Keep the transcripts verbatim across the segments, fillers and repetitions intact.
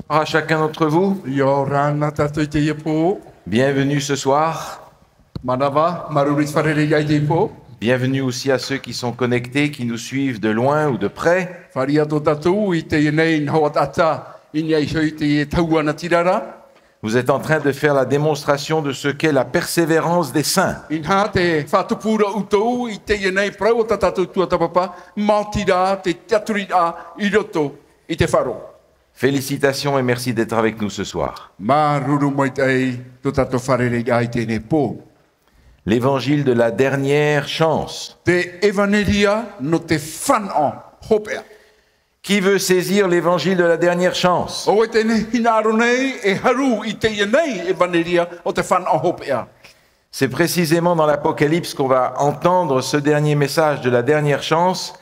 Bonsoir à chacun d'entre vous. ʻIa ora na tātou i teie pō. Bienvenue ce soir. Mānava, māuruuru i te fārereiraʻa i teie pō. Bienvenue aussi à ceux qui sont connectés, qui nous suivent de loin ou de près. Fāriʻi atu tātou i teie nei, nā hoa taʻata i niʻa iho i teie tahua natirara. Vous êtes en train de faire la démonstration de ce qu'est la persévérance des saints. Inaha, tē faʻatupu ra ʻoutou i teie nei parau a tā tātou tuatāpapa, maoti rā te tiʻaturiraʻa i roto i te faʻaroʻo. Félicitations et merci d'être avec nous ce soir. Māuruuru maitaʻi tō tātou fārereiraʻa i teie pō. L'évangile de la dernière chance. Te ʻevaneria nō te fānaʻo hopeʻa. Qui veut saisir l'évangile de la dernière chance ? ʻO vai tē hinaʻaro nei e haru i teie nei ʻevaneria o te fānaʻo hopeʻa ? C'est précisément dans l'Apocalypse qu'on va entendre ce dernier message de la dernière chance,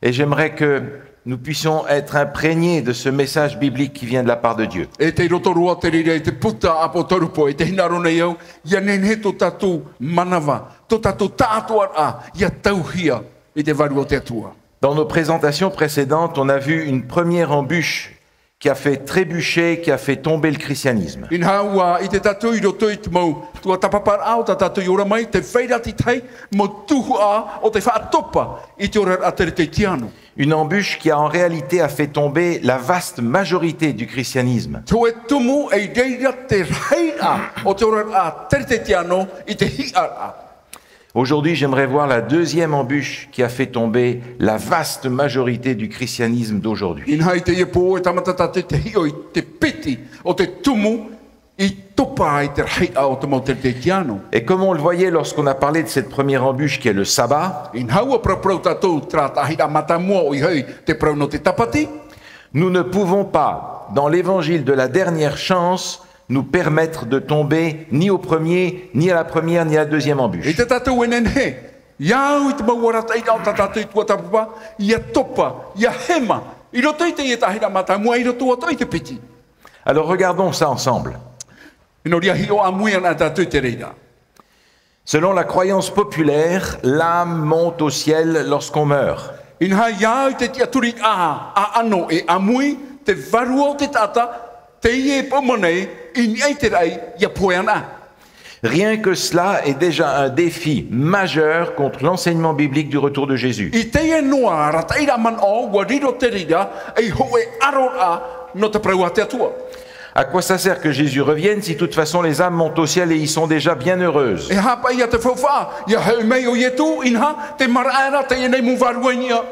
et j'aimerais que nous puissions être imprégnés de ce message biblique qui vient de la part de Dieu. E tei roto roa te reira i te puta ʻāpōtarupo, e tē hinaʻaro nei au, ʻia nehenehe tō tātou mānava, tō tātou taʻatoʻaraʻa, ʻia tauhia i te vārua o te Atua. Dans nos présentations précédentes, on a vu une première embûche qui a fait trébucher, qui a fait tomber le christianisme. Inaha, ʻua ʻite tātou i roto i te mau tuatāpaparaʻa o tā tātou i ora mai, tē vai ra te tahi mau tuhaʻa ʻo tē faʻatopa i te oraraʻa Teretetiano. Une embûche qui a en réalité a fait tomber la vaste majorité du christianisme. Te hōʻē tumu i reira te rahiraʻa o te oraraʻa Teretetiano i te hiʻaraʻa. Aujourd'hui, j'aimerais voir la deuxième embûche qui a fait tomber la vaste majorité du christianisme d'aujourd'hui. Inaha, i teie pō e tāmata tātou te hiʻo i te piti o te tumu i topa ai te rahiraʻa o te mau Teretetiano. Et comme on le voyait lorsqu'on a parlé de cette première embûche qui est le sabbat, Inaha, ʻua paraparau tātou terā tahiraʻa mātāmua ʻoia hoʻi te parau nō te tāpati. Nous ne pouvons pas, dans l'évangile de la dernière chance, nous permettre de tomber ni au premier, ni à la première, ni à la deuxième embûche. ʻEita tātou e nehenehe, ʻia au i te mau arataʻiraʻa o tā tātou tuatāpapa, ʻia topa, ʻia hema i roto i teie tahiraʻa mātāmua, i roto atoʻa i te piti. Alors regardons ça ensemble. Nō reira, hiʻo ʻāmui ana tātou i te reira. Selon la croyance populaire, l'âme monte au ciel lorsqu'on meurt. Inaha, ʻia au i te tiʻaturiraʻa ʻāʻano e ʻāmui, te vārua o te taʻata, teie e paʻuma nei i niʻa i te raʻi, ʻia pohe ana. Rien que cela est déjà un défi majeur contre l'enseignement biblique du retour de Jésus. I teie noa arataʻiraʻa manaʻo, ʻua riro te reira ei hōʻē ʻaroraʻa nō te parau a te Atua. À quoi ça sert que Jésus revienne si de toute façon les âmes montent au ciel et y sont déjà bien heureuses ? E aha paʻi ia te faufaʻa, ʻia hoʻi mai ʻo Ietu, inaha, tē maraʻa ra teie nei mau vārua i niʻa.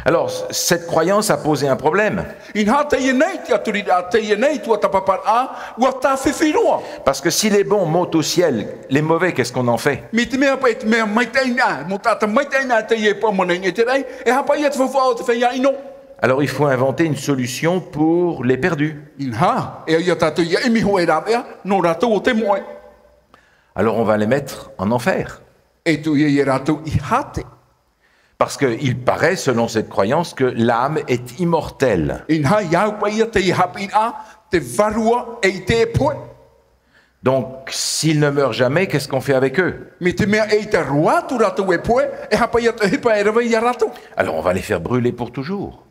Alors, c-, cette croyance a posé un problème. Inaha, teie nei tiʻaturiraʻa, teie nei tuatāpaparaʻa, ʻua tāfifi roa. Parce que si les bons montent au ciel, les mauvais, qu'est-ce qu'on en fait ? Mai te mea paʻi, te mea maitaʻi na, mau taʻata maitaʻi na teie e paʻuma nei i te raʻi, e aha paʻi ia te faufaʻa o te feiā ʻino ? Alors il faut inventer une solution pour les perdus. Inaha, e au ia tātou ʻia ʻimi hōʻē rāveʻa nō rātou ʻo tē moʻe. Alors on va les mettre en enfer. E tuʻu ia rātou i hāte. Parce que il paraît, selon cette croyance, que l'âme est immortelle. Inaha, ʻia au paʻi ia teie haʻapiʻiraʻa, te vārua ʻeʻita e pohe. Donc, s'ils ne meurent jamais, qu'est-ce qu'on fait avec eux ? Mai te mea ʻeʻita roa atu rātou e pohe, e aha paʻi ia te ʻohipa e rave ia rātou ? Alors, on va les faire brûler pour toujours.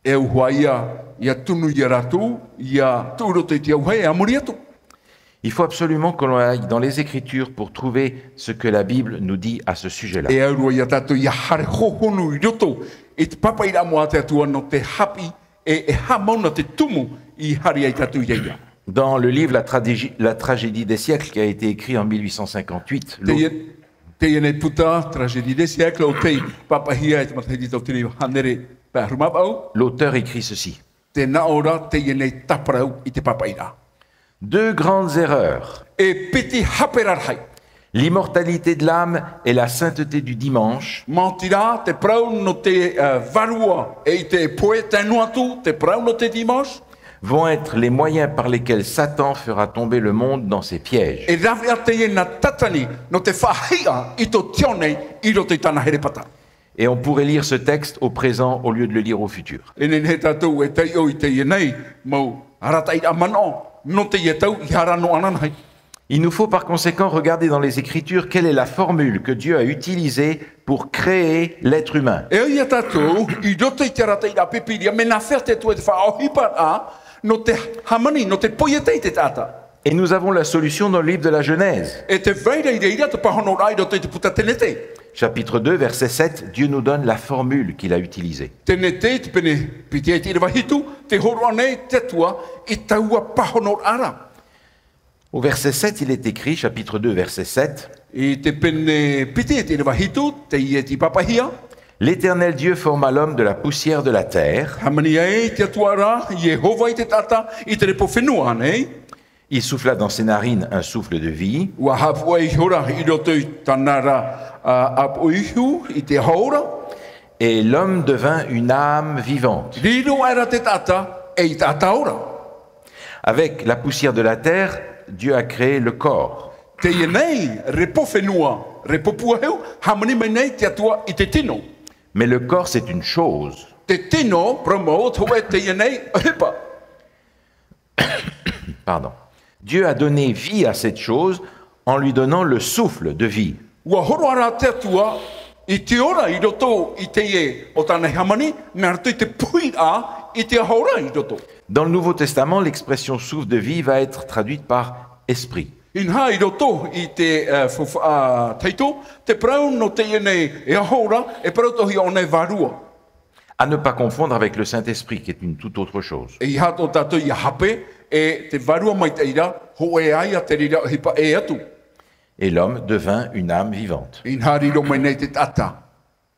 E au hoʻi ia, ʻia tunu ia rātou, ʻia tuʻu i roto i te auahi, ʻia muri atu. Il faut absolument que l'on aille dans les Écritures pour trouver ce que la Bible nous dit à ce sujet-là. E au roa ia tātou ʻia haere hōhonu i roto i te pāpaʻiraʻa mau a te Atua nō te haʻapiʻi e, e aha mau nā te tumu i haere ai tātou i reira. Dans le livre La Tragédie, La Tragédie des siècles, qui a été écrit en mille huit cent cinquante-huit, l'au- Teie, teie nei puta, Tragédie des siècles, ʻo tei pāpaʻihia i te matahiti tauatini hānere pae ʻahuru mā vaʻu. L'auteur écrit ceci. Tē nā ʻō ra teie nei tāparau i te pāpaʻiraʻa. Deux grandes erreurs. E piti haʻapiʻiraʻa rahi. L'immortalité de l'âme et la sainteté du dimanche. Maoti rā, te parau nō te, eh, vārua ʻeʻita e pohe, tae noa atu te parau nō te dimanche. Vont être les moyens par lesquels Satan fera tomber le monde dans ses pièges. E rave atu teie nā Tātani nō te faʻahiʻa i tō te ao nei i roto i tāna herepata. Et on pourrait lire ce texte au présent au lieu de le lire au futur. E nehenehe tātou e taiʻo i teie nei mau arataʻiraʻa manaʻo nō teie tau, ʻia haere noa ananahi. Il nous faut par conséquent regarder dans les Écritures quelle est la formule que Dieu a utilisée pour créer l'être humain. E au ia tātou, i roto i te arataʻiraʻa Pīpīria, mea nā hea te Atua i te faʻaʻohiparaʻa Nō te hāmani, nō te poiete i te taʻata. Et nous avons la solution dans le livre de la Genèse. E tē vai ra i reira te pāhonoraʻa i roto i te puta Tenete. Chapitre deux, verset sept, Dieu nous donne la formule qu'il a utilisée. Tenete, te pene piti e te ʻīrava hitu, tē hōroʻa nei te Atua i taua pāhonoraʻa ra. Au verset sept, il est écrit, chapitre deux, verset sept. I te pene piti e te ʻīrava hitu, teie tei pāpaʻihia. L'Éternel Dieu forma l'homme de la poussière de la terre. Hāmani ai te Atua ra, Iehova, i te taʻata i te repo fenua nei. Il souffla dans ses narines un souffle de vie. ʻUa haʻapuʻe ihora i roto i tāna ra, ā, ʻāpoʻo ihu i te aho ora. Et l'homme devint une âme vivante. Riro aʻera te taʻata ei taʻata ora. Avec la poussière de la terre, Dieu a créé le corps. Teie nei, repo fenua, repo puahiu, hāmani mai nei te Atua i te tino. Mais le corps, c'est une chose. Te tino, parau mau, ʻo te hōʻē teie nei ʻohipa. Pardon. Dieu a donné vie à cette chose en lui donnant le souffle de vie. ʻUa hōroʻa ra te Atua i te ora i roto i teie ʻo tāna hāmani, nā roto i te puhiraʻa i te aho ra i roto. Dans le Nouveau Testament, l'expression souffle de vie va être traduite par esprit. Inaha i roto i te, ā, faufaʻa tahito, te parau nō teie nei e aho ra, e parau atoʻa hia ʻōna e vārua. À ne pas confondre avec le Saint-Esprit, qui est une toute autre chose. E ʻeiaha tō tātou ʻia hape, e te vārua maitaʻi ra, hōʻē ā ia te reira ʻohipa ʻē atu. Et l'homme devint une âme vivante. Inaha riro mai nei te taʻata,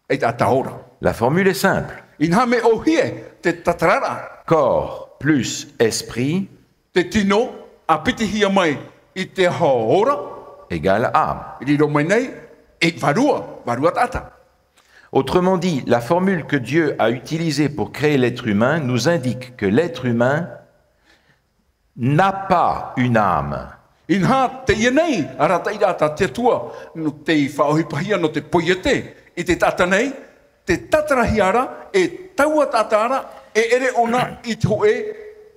ei taʻata ora. La formule est simple. Inaha mea ʻōhie te tātararaʻa. Corps plus esprit. Te tino, ʻāpitihia mai i te aho ora. Égale âme. Riro mai nei, e vārua, vārua taʻata. Autrement dit, la formule que Dieu a utilisée pour créer l'être humain nous indique que l'être humain n'a pas une âme. Inaha, teie nei, arataʻiraʻa tā te Atua, nō te faʻaʻohipahia, nō te poiete, i te taʻata nei, tē tātarahia ra, e taua taʻata ra, e ʻere ʻōna i te hōʻē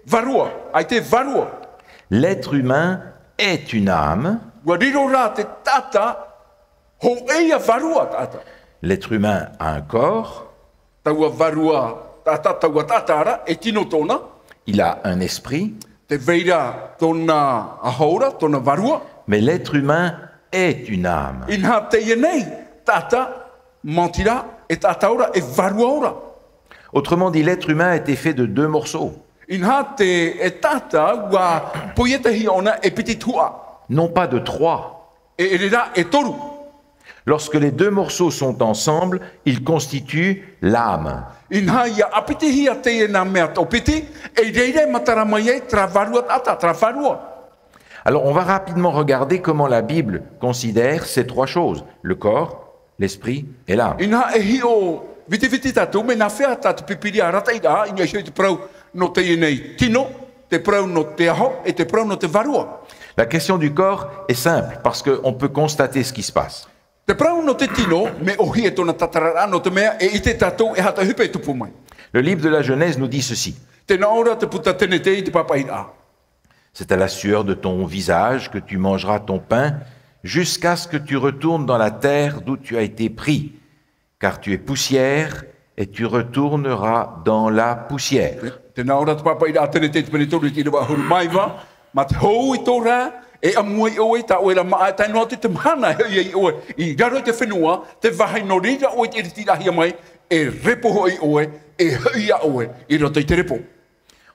vārua, ʻaita e vārua. L'être humain est une âme. ʻUa riro ra te taʻata, hōʻē ia vārua taʻata. L'être humain a un corps. Taua vārua taʻata, taua taʻata ra, e tino tōna. Il a un esprit. Tē vai ra tōna aho ra, tōna vārua. Mais l'être humain est une âme. Inaha teie nei, taʻata, maoti rā, e taʻata ora, e vārua ora. Autrement dit, l'être humain a été fait de deux morceaux. Inaha te, e taʻata, ʻua poietehia ʻōna e piti tuhaʻa. Non pas de trois. E ʻere rā, e toru. Lorsque les deux morceaux sont ensemble, ils constituent l'âme. Inaha ʻia ʻāpitihia teie nā mea tōpiti, e i reira e matara mai ai terā vārua taʻata, terā vārua. Alors, on va rapidement regarder comment la Bible considère ces trois choses, le corps, l'esprit et l'âme. Inaha e hiʻo vitiviti tātou, mea nā hea tā te Pīpīria arataʻi ra, i niʻa iho i te parau nō teie nei tino, te parau nō te aho, e te parau nō te vārua. La question du corps est simple, parce que on peut constater ce qui se passe. Te parau nō te tino, mea ʻōhie tōna tātararaʻa, nō te mea e ʻite tātou e aha te ʻohipa e tupu mai. Le livre de la Genèse nous dit ceci. Tē nā ʻō ra te puta Tenete i te pāpaʻiraʻa. C'est à la sueur de ton visage que tu mangeras ton pain, jusqu'à ce que tu retournes dans la terre d'où tu as été pris. Car tu es poussière, et tu retourneras dans la poussière. Tē nā ʻō ra te pāpaʻiraʻa Tenete i te pene toru i te ʻīrava ʻahuru mā iva, mā te hou i tō rā, e ʻamu ai ʻoe, tā ʻoe ra māʻa, e tae noa atu i te mahana e hoʻi ai ʻoe i raro i te fenua, te vāhi nō reira ʻoe i te ʻiritiraʻahia mai, e repo hoʻi ʻoe, e hoʻi ā ʻoe i roto i te repo.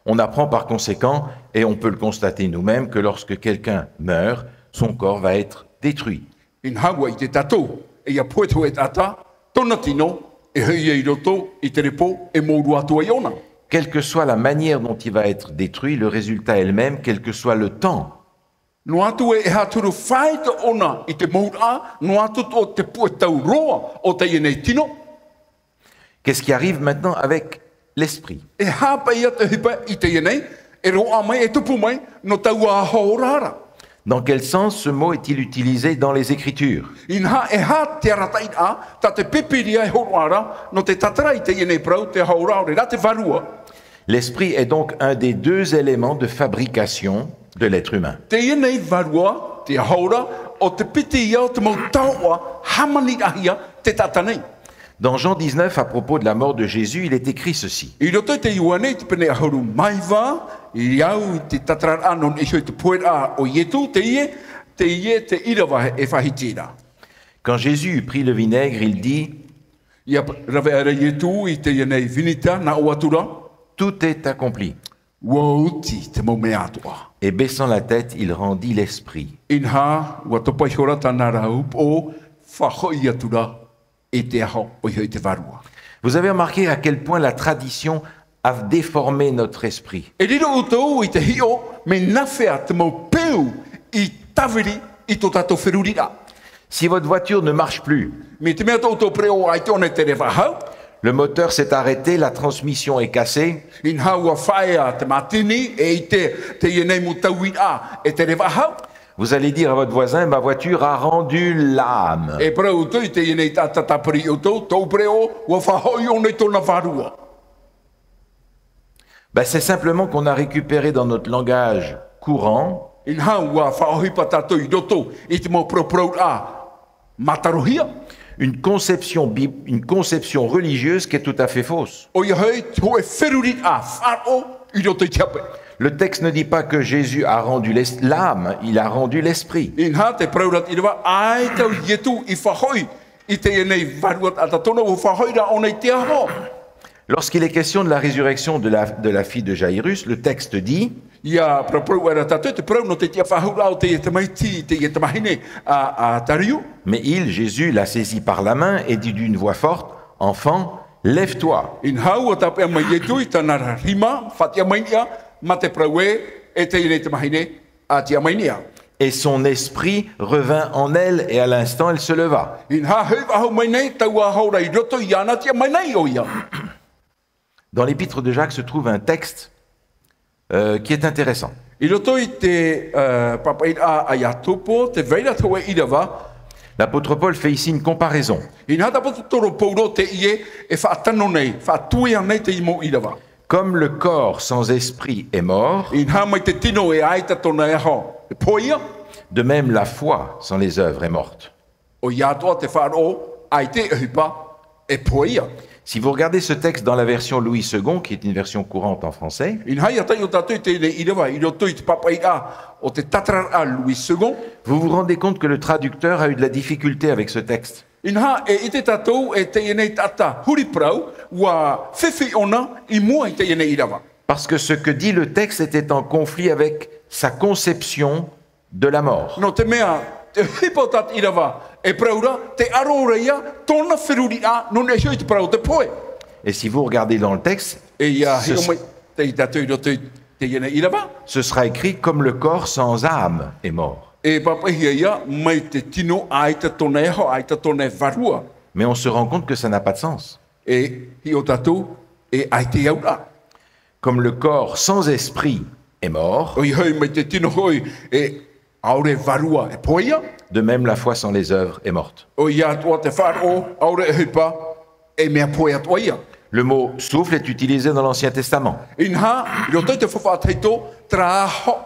On apprend par conséquent, et on peut le constater nous-mêmes, que lorsque quelqu'un meurt, son corps va être détruit. Inaha ʻua ʻite tātou, e ʻia pohe te hōʻē taʻata, tōna tino, e hoʻi ai i roto i te repo, e mōrū atu ai ʻōna. Quelle que soit la manière dont il va être détruit, le résultat est le même, quel que soit le temps. Noa atu e, e aha te huru faito ʻōna i te mōrūraʻa, noa atu tō te puʻe tau roa o teie nei tino. Qu'est-ce qui arrive maintenant avec l'esprit ? E aha paʻi ia te ʻohipa i teie nei, e roaʻa mai, e tupu mai, nō taua aho ora ra. Dans quel sens ce mot est-il utilisé dans les Écritures ? Inaha e aha te arataʻiraʻa, tā te Pīpīria e hōroʻa ra, nō te tātara i teie nei parau, te aho ora, ʻaore rā te vārua. L'esprit est donc un des deux éléments de fabrication de l'être humain. Teie nei vārua, te aho ora, ʻo te piti ia o te mau taoʻa hāmaniraʻahia te taʻata nei. Dans Jean dix-neuf, à propos de la mort de Jésus, il est écrit ceci. I roto i te Ioane i te pene ʻahuru mā iva, I au i te tātararaʻa nō niʻa iho i te poheraʻa o Ietu, teie, teie te ʻīrava e faʻahiti ra. Quand Jésus eut pris le vinaigre, il dit, ʻIa rave aʻera Ietu i teie nei vinita, nā ʻō atu ra, tout est accompli. Ua oti te mau mea atoʻa. Et baissant la tête, il rendit l'esprit. Inaha, ua topa iho ra tāna ra upoʻo, faʻahoʻi atu ra i te aho, ʻoia hoʻi te vārua. Vous avez remarqué à quel point la tradition a déformé notre esprit. E riro ʻoutou i te hiʻo, mea nāfea te mau peu i tāviri i tō tātou feruriraʻa. Si votre voiture ne marche plus, Mai te mea tō ʻoutou pereʻoʻo ʻaita ʻōna i te reva faʻahou. Le moteur s'est arrêté, la transmission est cassée. Inaha ua faʻaea te mātini, e ʻite teie nei mau tauiraʻa e te reva faʻahou. Vous allez dire à votre voisin, ma voiture a rendu l'âme. E parau ʻoutou i teie nei taʻata tāpiri iā ʻoutou, tōʻu pereʻoʻo, ua faʻahoʻi ʻōna i tōna vārua. Ben, c'est simplement qu'on a récupéré dans notre langage courant Inaha ua faʻaʻohipa tātou i roto i te mau parauparauraʻa mātarohia. Une conception bib-, une conception religieuse qui est tout à fait fausse. ʻOia hoʻi, te hōʻē feruriraʻa faʻaroʻo i roto i te hape. Le texte ne dit pas que Jésus a rendu l'es-, l'âme, il a rendu l'esprit. Inaha tē parau ra te ʻīrava, ʻaita ʻo Ietu i faʻahoʻi i teie nei vārua taʻata, tōna ua faʻahoʻi ra ʻōna i te aho. Lorsqu'il est question de la résurrection de la, de la fille de Jaïrus, le texte dit, ʻIa paraparau aʻera tātou i te parau nō te tiʻafaʻahouraʻa o teie tamaiti, teie tamahine a, a Tariu. Mais il, Jésus, la saisit par la main et dit d'une voix forte, enfant, lève-toi. Inaha ua tāpeʻa mai Ietu i tāna ra rima, faʻatiʻa mai niʻa, mā te parau ē, e teie nei tamahine, ʻa tiʻa mai niʻa. Et son esprit revint en elle, et à l'instant, elle se leva. Inaha, hoʻi faʻahou mai nei taua aho ra i roto iāna, tiʻa mai nei ʻoia. Dans l'épître de Jacques se trouve un texte, euh, qui est intéressant. I roto i te, uh, pāpaʻiraʻa a Iakobo, tē vai ra te hōʻē ʻīrava. L'apôtre Paul fait ici une comparaison. Inaha, te ʻāpōsetolo Paulo teie e faʻatano nei, faʻatuia nei teie mau ʻīrava. Comme le corps sans esprit est mort, Inaha, mai te tino e ʻaita tōna aho, e pohe ïa. De même la foi sans les œuvres est morte. ʻOia atoʻa te faʻaroʻo ʻaita e ʻohipa, e pohe ïa. Si vous regardez ce texte dans la version Louis second, qui est une version courante en français, Inaha, ʻia taiʻo tātou i teie nei ʻīrava i roto i te pāpaʻiraʻa o te tātararaʻa Louis second, vous vous rendez compte que le traducteur a eu de la difficulté avec ce texte. Inaha, e ʻite tātou ē teie nei taʻata huri parau, ua fifi ʻōna i mua i teie nei ʻīrava. Parce que ce que dit le texte était en conflit avec sa conception de la mort. Nō te mea, te ʻohipa o tā te ʻīrava e parau ra, tē ʻaro ra ïa tōna feruriraʻa nō niʻa iho i te parau o te pohe. Et si vous regardez dans le texte, E ʻia ce hiʻo s-, mai, tei tātou i roto i teie nei ʻīrava. Ce sera écrit comme le corps sans âme est mort. E pāpaʻihia ïa, mai te tino ʻaita tōna aho, ʻaita tōna vārua. Mais on se rend compte que ça n'a pas de sens. E hiʻo tātou, e ʻaita e auraʻa. Comme le corps sans esprit est mort, ʻOia hoʻi, mai te tino hoʻi, e ʻaore vārua e pohe ïa. De même la foi sans les œuvres est morte. ʻOia atoʻa te faʻaroʻo, ʻaore ʻohipa, e mea pohe atoʻa ïa. Le mot souffle est utilisé dans l'Ancien Testament. Inaha, i roto i te Faufaʻa Tahito, terā aho,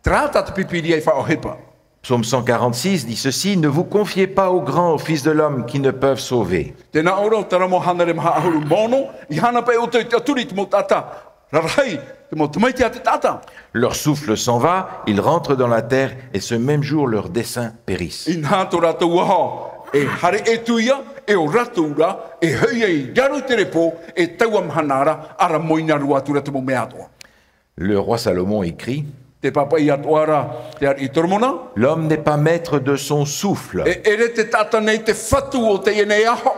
terā tā te Pīpīria i faʻaʻohipa. Psaume cent quarante-six dit ceci, ne vous confiez pas aux grands, aux fils de l'homme qui ne peuvent sauver. Tē nā ʻō ra ʻo Taramo hānere maha ʻahuru mā ono, ʻia haere paʻi ʻoutou i te ʻaturi i te mau taʻata rarahi, te mau tamaiti a te taʻata. Leur souffle s'en va, ils rentrent dans la terre, et ce même jour leurs desseins périssent. Inaha tō rātou aho, e haere ʻē atu ïa, e ʻo rātou rā, e hoʻi ai i raro i te repo, e taua mahana ra, ʻara moina roa atu ra te mau mea atoʻa. Le roi Salomon écrit, Tē pāpaʻi atoʻa ra te ariʻi Toromona. L'homme n'est pas maître de son souffle E ʻere te taʻata nei te fatu o teie nei aho.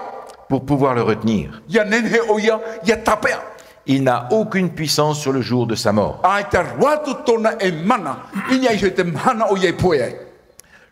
pour pouvoir le retenir. ʻIa nehenehe ʻoia, ʻia tāpeʻa. Il n'a aucune puissance sur le jour de sa mort. ʻAita roa atu tōna e mana, i niʻa iho i te mahana ʻoia e pohe ai.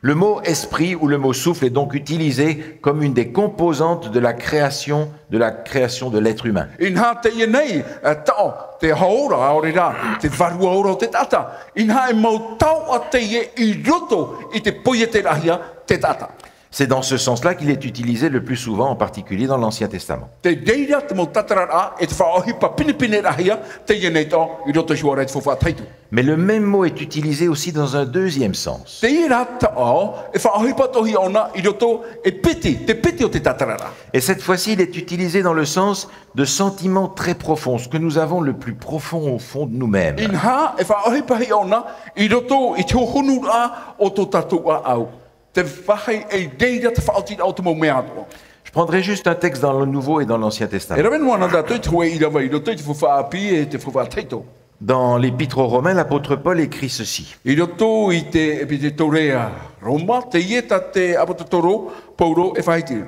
Le mot esprit ou le mot souffle est donc utilisé comme une des composantes de la création, de la création de l'être humain. Inaha teie nei, e, taʻo, te aho ora, ʻaore rā, te vārua ora o te taʻata. Inaha e mau taoʻa teie i roto i te poieteraʻahia te taʻata. C'est dans ce sens-là qu'il est utilisé le plus souvent, en particulier dans l'Ancien Testament. Tē reira te mau tātararaʻa e te faʻaʻohipa pinepine rahi ia teie nei taʻo i roto i te faufaʻa tahito. Mais le même mot est utilisé aussi dans un deuxième sens. Teie rā taʻo e faʻaʻohipa atoʻa hia ʻōna i roto e piti, te piti o te tātararaʻa. Et cette fois-ci, il est utilisé dans le sens de sentiments très profonds, ce que nous avons le plus profond au fond de nous-mêmes. Inaha e faʻaʻohipa hia ʻōna i roto i te hōhonuraʻa o tō tātou ʻāʻau. Te faʻaʻite i reira te faʻaotiraʻa o te mau mea atoʻa. Je prendrai juste un texte dans le Nouveau et dans l'Ancien E Testament. rave noa ana tātou i te hōʻē ʻīrava i roto i te faufaʻa ʻāpī e te faufaʻa tahito. Dans l'Épître aux Romains, l'apôtre Paul écrit ceci. I roto i te ʻepitetoria Roma, teie tā te ʻāpōsetolo Paulo e faʻaʻite.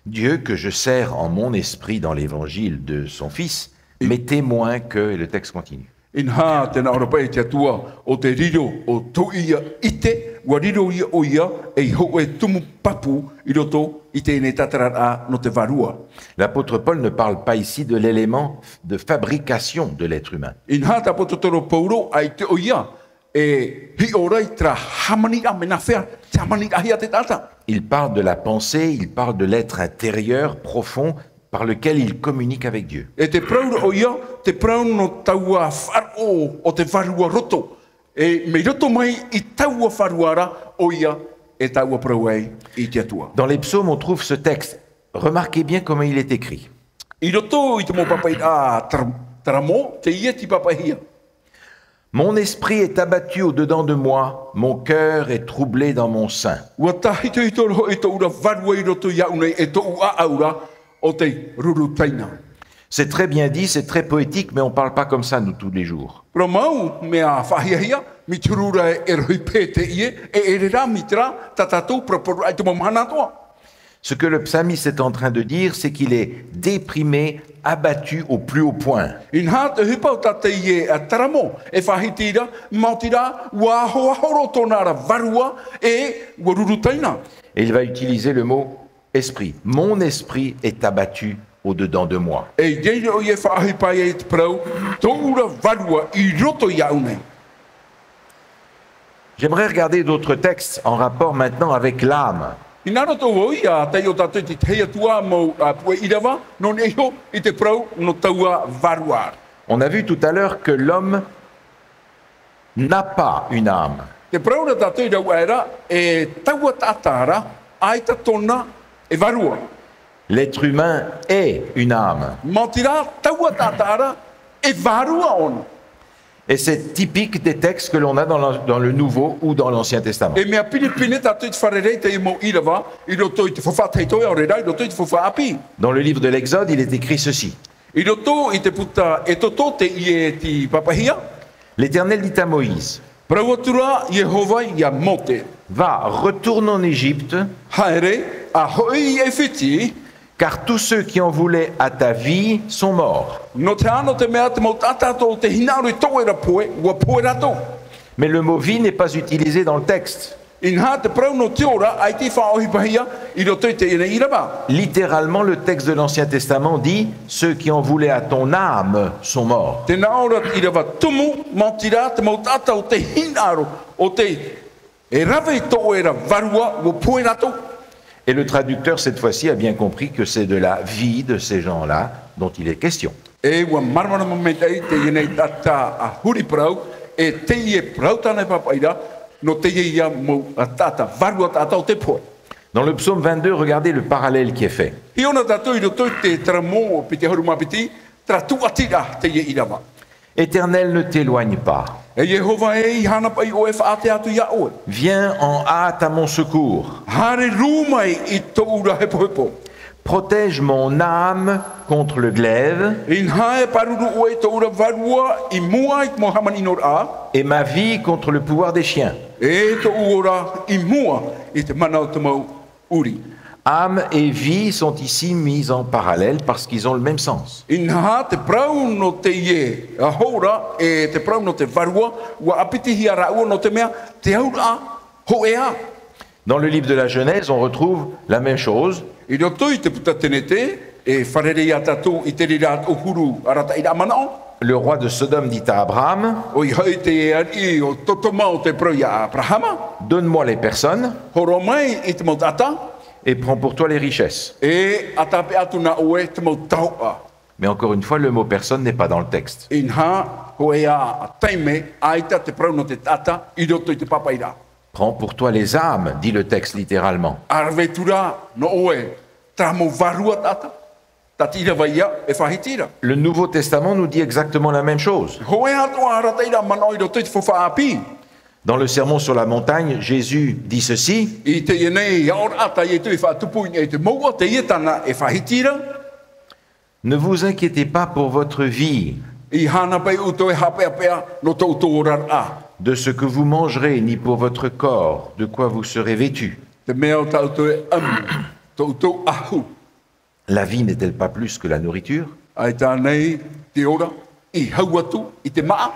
Dieu que je sers en mon esprit dans l'évangile de son Fils m'est témoin que, et le texte continue. Inaha tē nā ʻō ra paʻi te Atua, o te riro o tōʻu ʻite, ʻua riro ia ʻoia ei hōʻē tumu pāpū i roto i teie tātararaʻa nō te vārua. L'apôtre Paul ne parle pas ici de l'élément de fabrication de l'être humain. Inaha te ʻāpōsetolo Paulo e ʻite ʻoia e hiʻo ra i terā hāmaniraʻa, mea nāfea te hāmaniraʻahia te taʻata. Il parle de la pensée, il parle de l'être intérieur, profond, par lequel il communique avec Dieu. E tē parau ra ʻoia, tē parau nō taua faʻaroʻo o te vārua roto. E mai roto mai i taua vārua ra ʻoia e taua parau ai i te Atua. Dans les psaumes, on trouve ce texte. Remarquez bien comment il est écrit. I roto i te mau pāpaʻiraʻa tara-, taramo, teie tei pāpaʻihia. Mon esprit est abattu au-dedans de moi, mon cœur est troublé dans mon sein. ʻUa tāhitohito roa hoʻi tōʻu ra vārua i roto iāʻu nei, e tōʻu ʻāʻau ra ʻo tei ruru taina. C'est très bien dit, c'est très poétique, mais on parle pas comme ça, nous, tous les jours. Parau mau, mea faʻahiahia, mai te huru ra e rohi pē teie, e ʻere rā mai terā tā tātou paraparauraʻa i te mau mahana atoʻa. Ce que le psalmiste est en train de dire, c'est qu'il est déprimé, abattu au plus haut point. Inaha te ʻohipa o tā teie a taramo e faʻahiti ra, maoti rā, ʻua ahoaho roa tōna ra vārua, e ʻua ruru taina. Et il va utiliser le mot esprit. Mon esprit est abattu au-dedans de moi. E i reira ʻoia e faʻaʻohipa ai te parau, tōʻu ra vārua i roto iāʻu nei. J'aimerais regarder d'autres textes en rapport maintenant avec l'âme. Hinaʻaro atoʻa vau ia taiʻo tātou i te tahi atu ā mau, ā, puʻe ʻīrava, nō niʻa iho i te parau nō taua vārua. On a vu tout à l'heure que l'homme n'a pas une âme. Tē parau ra tātou i rāveʻa ra, e taua taʻata ra, ʻaita tōna e vārua. L'être humain est une âme. Maoti rā, taua taʻata ra, e vārua ʻōna. Et c'est typique des textes que l'on a dans le, dans le Nouveau ou dans l'Ancien Testament. E mea pinepine tātou i te fārerei i te mau ʻīrava, i roto i te faufaʻa tahito, ʻaore rā, i roto i te faufaʻa ʻāpī. Dans le livre de l'Exode, il est écrit ceci. I roto i te puta Exodo teie tei pāpaʻihia. L'Éternel dit à Moïse, Parau atu ra Iehova ia Mōte. Va, retourne en Égypte. Haere, ā, hoʻi i ʻAifiti. Car tous ceux qui en voulaient à ta vie sont morts. Nō te aha? Nō te mea te mau taʻata o tē hinaʻaro i tō ʻoe ra pohe, ʻua pohe rātou. Mais le mot vie n'est pas utilisé dans le texte. Inaha te parau nō te ora, ʻaita i faʻaʻohipahia i roto i teie nei ʻīrava. Littéralement, le texte de l'Ancien Testament dit, ceux qui en voulaient à ton âme sont morts. Tē nā ʻō ra te ʻīrava tumu, maoti rā, te mau taʻata o tē hinaʻaro, o tē e rave i tō ʻoe ra vārua, ʻua pohe rātou. Et le traducteur, cette fois-ci, a bien compris que c'est de la vie de ces gens-là dont il est question. E ʻua māramarama maitaʻi teie nei taʻata a huri parau, e teie parau tāna e pāpaʻi ra, nō teie ia mau taʻata, vārua taʻata o tē pohe. Dans le psaume vingt-deux, regardez le parallèle qui est fait. Hiʻo na tātou i roto i te taramo piti ʻahuru mā piti, terā tūʻatiraʻa teie ʻīrava. Éternel, ne t'éloigne pas. E Iehova e, ʻeiaha na paʻi ʻoe e faʻaʻātea atu iā ʻoe. Viens en hâte à mon secours. Haere rū mai i tōʻu ra hepohepo. Protège mon âme contre le glaive. Inaha e pāruru ʻoe i tōʻu ra vārua i mua i te mau hāmani ʻino ra. Et ma vie contre le pouvoir des chiens. E tōʻu ora i mua i te mana o te mau ʻuri. Âme et vie sont ici mises en parallèle parce qu'ils ont le même sens. Inaha te parau nō teie, ā, hora, e te parau nō te vārua, ʻua ʻāpitihia rāua nō te mea, te auraʻa, hōʻē ā. Dans le livre de la Genèse, on retrouve la même chose. I roto i te puta Tenete, e fārerei ia tātou i te reira atoʻa huru arataʻiraʻa manaʻo. Le roi de Sodome dit à Abraham, ʻOia hoʻi te ariʻi o Sodoma ʻo tē parau iā Aberahama. Donne-moi les personnes Hōroʻa mai i te mau taʻata, et prends pour toi les richesses. E ʻātape atu nā ʻoe te mau taoʻa. Mais encore une fois, le mot personne n'est pas dans le texte. Inaha, hōʻē ā taime, ʻaita te parau nō te taʻata i roto i te pāpaʻiraʻa. Prends pour toi les âmes, dit le texte littéralement. Rave atu rā nō ʻoe terā mau vārua taʻata. Tāʻati ʻīrava ïa e faʻahiti ra. Le Nouveau Testament nous dit exactement la même chose. Hōʻē atoʻa arataʻiraʻa manaʻo i roto i te faufaʻa ʻāpī. Dans le Sermon sur la montagne, Jésus dit ceci. I teie nei aʻoraʻa tā Ietu i faʻatupu i niʻa i te mouʻa, teie tāna e faʻahiti ra. Ne vous inquiétez pas pour votre vie, ʻEiaha anei paʻi ʻoutou e haʻapeʻapeʻa nō tō ʻoutou oraraʻa, de ce que vous mangerez, ni pour votre corps, de quoi vous serez vêtus. te mea o tā ʻoutou e ʻamu, tō ʻoutou ʻahu. La vie n'est-elle pas plus que la nourriture ? ʻAita ānei te ora i hau atu i te māʻa?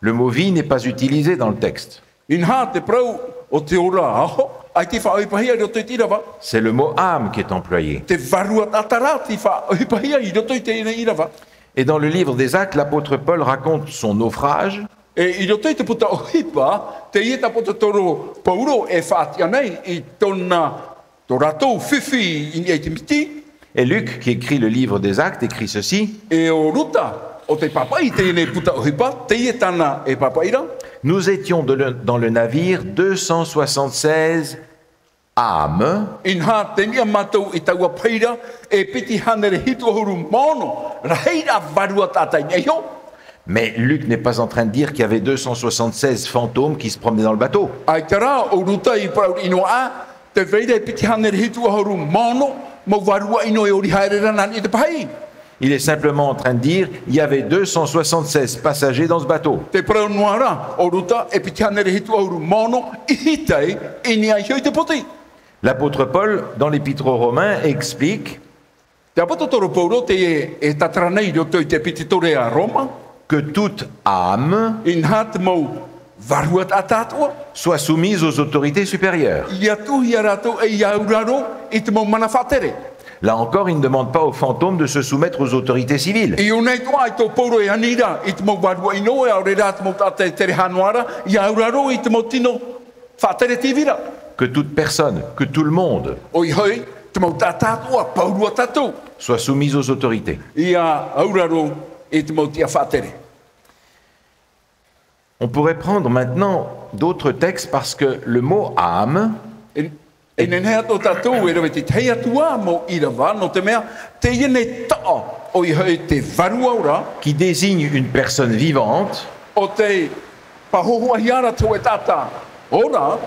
Le mot vie n'est pas utilisé dans le texte. Inaha, te parau o te ora aho, ʻaita i faʻaʻohipahia i roto i te ʻīrava. C'est le mot âme qui est employé. Te vārua taʻata rā tei faʻaʻohipahia i roto i teie nei ʻīrava. Et dans le livre des Actes, l'apôtre Paul raconte son naufrage. E i roto i te puta ʻohipa, teie tāpōtotoro Paulo e faʻatiʻa nei i tōna, tō rātou fifi i niʻa i te miti. Et Luc, qui écrit le livre des Actes, écrit ceci. E ʻo Ruta, ʻo tei pāpaʻi i teie nei puta ʻohipa, teie tāna e pāpaʻi ra. Nous étions de le- dans le navire deux cent soixante-seize âmes. Inaha, tei niʻa mātou i taua pahi ra, e piti hānere hitu ʻahuru mā ono, rahiraʻa vārua taʻata i niʻa iho. Mais Luc n'est pas en train de dire qu'il y avait deux cent soixante-seize fantômes qui se promenaient dans le bateau. ʻAita rā, ʻo Ruta i parau noa, tē vai ra e piti hānere hitu ʻahuru mā ono mau vārua ʻino e ʻori haere ra nā niʻa i te pahi. Il est simplement en train de dire, il y avait deux cent soixante-seize passagers dans ce bateau. Tē parau noa ra ʻo Ruta, e piti hānere hitu ʻahuru mā ono ʻihitai i niʻa iho i te poti. L'apôtre Paul, dans l'épître aux Romains, explique Te ʻāpōsetolo Paulo tē e tātara nei i roto i te ʻepititore a Roma, que toute âme inaha te mau vārua taʻata atoʻa, soit soumise aux autorités supérieures. ʻia tuʻuhia rātou ei auraro i te mau mana faʻatere. Là encore, il ne demande pas aux fantômes de se soumettre aux autorités civiles. I ʻō nei atoʻa, ʻaita ʻo Paulo e ani ra i te mau vārua ʻino, e ʻaore rā te mau taʻata e tere noa ra, ʻia auraro i te mau tino faʻatere tīvira. Que toute personne, que tout le monde ʻOia hoʻi, te mau taʻata atoʻa, pauroa tātou, soit soumise aux autorités. ʻia auraro i te mau tiʻa faʻatere. On pourrait prendre maintenant d'autres textes parce que le mot âme E, e nehenehe atoʻa tātou e rave i te tahi atu ā mau ʻīrava, nō te mea, teie nei taʻo, ʻoia hoʻi te vārua ora, qui désigne une personne vivante ʻo tei pāhohoʻahia ra te hōʻē taʻata ora,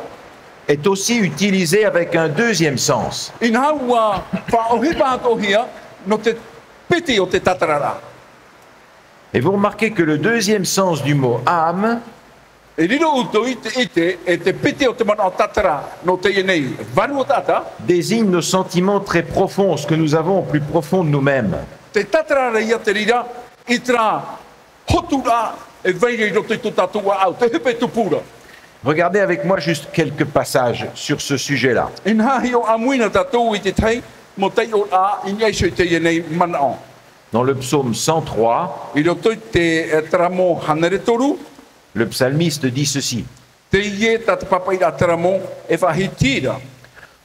est aussi utilisé avec un deuxième sens. Inaha, ʻua faʻaʻohipa atoʻahia nō te piti o te tātararaʻa. Et vous remarquez que le deuxième sens du mot âme E riro ʻoutou i te, i te, e te piti o te manaʻo tātara nō teie nei vārua taʻata, désigne nos sentiments très profonds, ce que nous avons au plus profond de nous-mêmes. Te tātara ra ïa te reira i terā hoturaʻa e vai ra i roto i tō tātou ʻāʻau, te hope tupuraʻa. Regardez avec moi juste quelques passages sur ce sujet-là. Inaha, hiʻo ʻāmui na tātou i te tahi mau taiʻoraʻa i niʻa iho i teie nei manaʻo. Dans le psaume cent trois, I roto i te, e, Taramo hānere toru, le psalmiste dit ceci. teie tā te pāpaʻiraʻa Taramo e faʻahiti ra.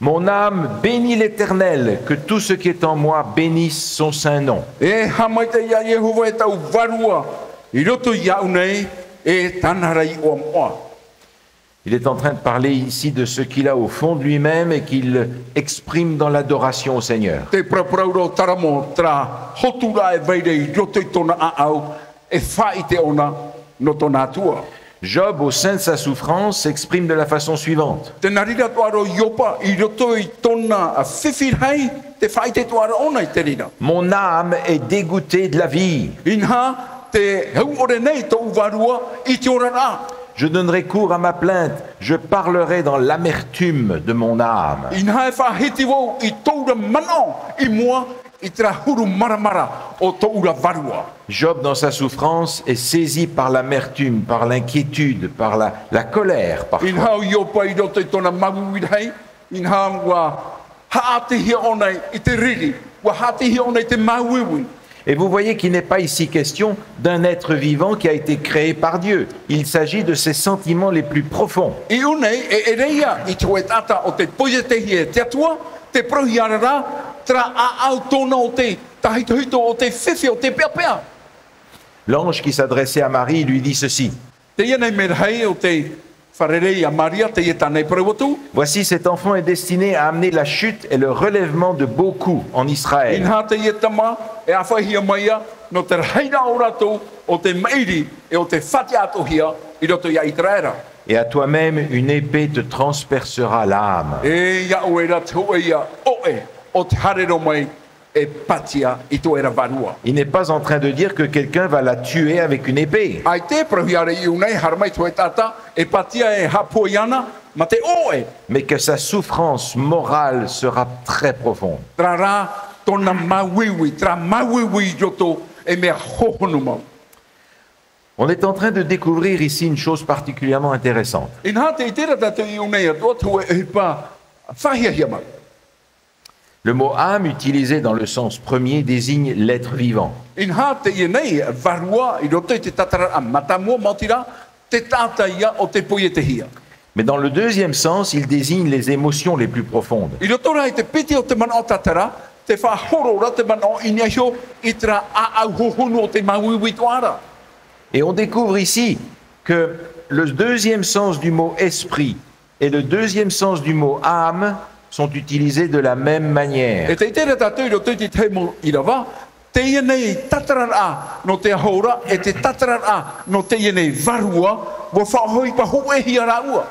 Mon âme bénit l'Éternel, que tout ce qui est en moi bénisse son saint nom. E haʻamaitaʻi ia Iehova e taʻu vārua i roto iāʻu nei, e tāna ra iʻoa moʻa. Il est en train de parler ici de ce qu'il a au fond de lui-même et qu'il exprime dans l'adoration au Seigneur. Te paraparau ra ʻo Taramo terā hoturaʻa e vai ra i roto i tōna ʻāʻau, e faʻaʻite ʻōna nō tōna Atua. Job, au sein de sa souffrance, s'exprime de la façon suivante. Tē nā reira atoʻa ra ʻo Ioba i roto i tōna fifi rahi, te faʻaʻite atoʻa ra ʻōna i te reira. Mon âme est dégoûtée de la vie. Inaha, tē hau ʻore nei tōʻu vārua i te oraraʻa. Je donnerai cours à ma plainte, je parlerai dans l'amertume de mon âme. Inaha, e faʻahiti vau i tōʻu ra manaʻo i mua i terā huru maramara o tōʻu ra vārua. Job, dans sa souffrance, est saisi par l'amertume, par l'inquiétude, par la, la colère parfois. Inaha, ʻo Ioba i roto i tōna māuiui rahi, inaha, ʻua haʻatihia ʻōna i te riri, ʻua haʻatihia ʻōna i te māuiui. Et vous voyez qu'il n'est pas ici question d'un être vivant qui a été créé par Dieu. Il s'agit de ses sentiments les plus profonds. I ʻō nei, e ʻere ïa i te hōʻē taʻata o tei poietehia e te Atua, tē parauhia ra, terā ʻāʻau tōna o te tāhitohito, o te fifi, o te peʻapeʻa. L'ange qui s'adressait à Marie lui dit ceci. Teie nei mea rahi o te fārerei a Maria, teie tāna i parau atu. Voici, cet enfant est destiné à amener la chute et le relèvement de beaucoup en Israël. Inaha teie tama e ʻāfaʻihia mai ïa nō te rahiraʻa o rātou o te maʻiri e o te faʻatiʻa atoʻahia i roto iā ʻĪteraʻera. Et à toi-même, une épée te transpercera l'âme. E iā ʻoe ra te hōʻē ʻoʻe o te haere roa mai e pātia i tō ʻoe ra vārua. Il n'est pas en train de dire que quelqu'un va la tuer avec une épée. ʻAita e parauhia ra i ʻō nei e haere mai te hōʻē taʻata e pātia e haʻapūai ana mā te ʻoʻe. Mais que sa souffrance morale sera très profonde. Terā rā tōna māuiui, terā māuiui i roto e mea hohonu mau. On est en train de découvrir ici une chose particulièrement intéressante. Inaha tē ʻite ra tātou i ʻō nei atoʻa te hōʻē ʻohipa faʻahiahia mau. Le mot âme utilisé dans le sens premier désigne l'être vivant. Inaha teie nei vārua i roto i te tātararaʻa mātāmua, maoti rā te taʻata ïa o tei poietehia. Mais dans le deuxième sens, il désigne les émotions les plus profondes. I roto rā i te piti o te manaʻo tātara, tē faʻahoro ra te manaʻo i niʻa iho i terā ʻāʻau hohonu o te māuiui atoʻa ra. Et on découvre ici que le deuxième sens du mot esprit et le deuxième sens du mot âme sont utilisés de la même manière. E tē ʻite ra tātou i roto i te tahi mau ʻīrava, teie nei tātararaʻa nō te aho ra, e te tātararaʻa nō teie nei vārua, ʻua faʻaʻohipa hōʻēhia rāua.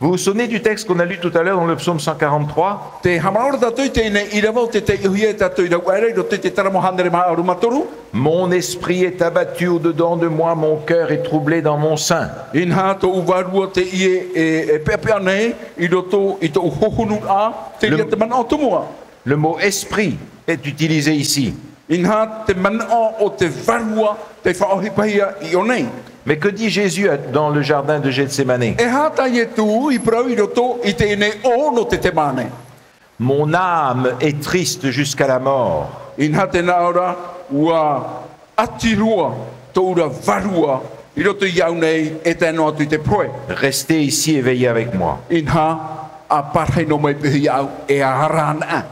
Vous vous souvenez du texte qu'on a lu tout à l'heure dans le psaume cent quarante-trois ? Tē haʻamanaʻo ra tātou i teie nei ʻīrava o tē taiʻohia e tātou i rave aʻera i roto i te Taramo hānere mā ʻahuru mā toru. Mon esprit est abattu au-dedans de moi, mon cœur est troublé dans mon sein. Inaha tōʻu vārua teie e, e peʻapeʻa nei i roto i tōʻu hohonu ra, te reira te manaʻo tomoʻa. Le mot esprit est utilisé ici. Inaha te manaʻo o te vārua tei faʻaʻohipahia i ʻō nei. Mais que dit Jésus à- dans le jardin de Gethsémané ? E aha tā Ietu i parau i roto i teie nei ʻō nō Ietesemane ? Mon âme est triste jusqu'à la mort. Inaha tē nā ʻō ra, ʻua ʻati roa tōʻu ra vārua i roto iāʻu nei e tae noa atu i te pohe. Restez ici et veillez avec moi. Inaha, ʻa pārahi noa mai pē iāʻu e ara anaʻe.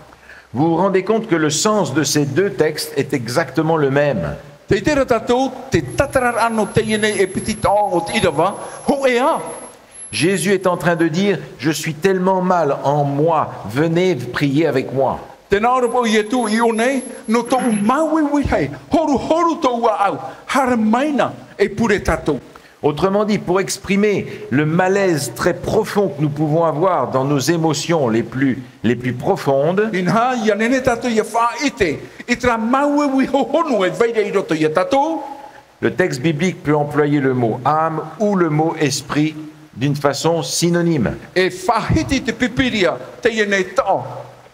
Vous vous rendez compte que le sens de ces deux textes est exactement le même. Tē ʻite ra tātou, te tātararaʻa nō teie nei e piti taʻo o te ʻīrava, hōʻē ā. Jésus est en train de dire, je suis tellement mal en moi, venez prier avec moi. Tē nā ʻō ra paʻi Ietu i ʻō nei, nō tōʻu māuiui rahi, horuhoru tōʻu ʻāʻau, haere mai na e pure tātou. Autrement dit, pour exprimer le malaise très profond que nous pouvons avoir dans nos émotions les plus, les plus profondes, Inaha, ʻia nehenehe tātou ʻia faʻaʻite i terā māuiui hohonu e vai ra i roto iā tātou. Le texte biblique peut employer le mot âme ou le mot esprit d'une façon synonyme. E faʻahiti te Pīpīria teie nei taʻo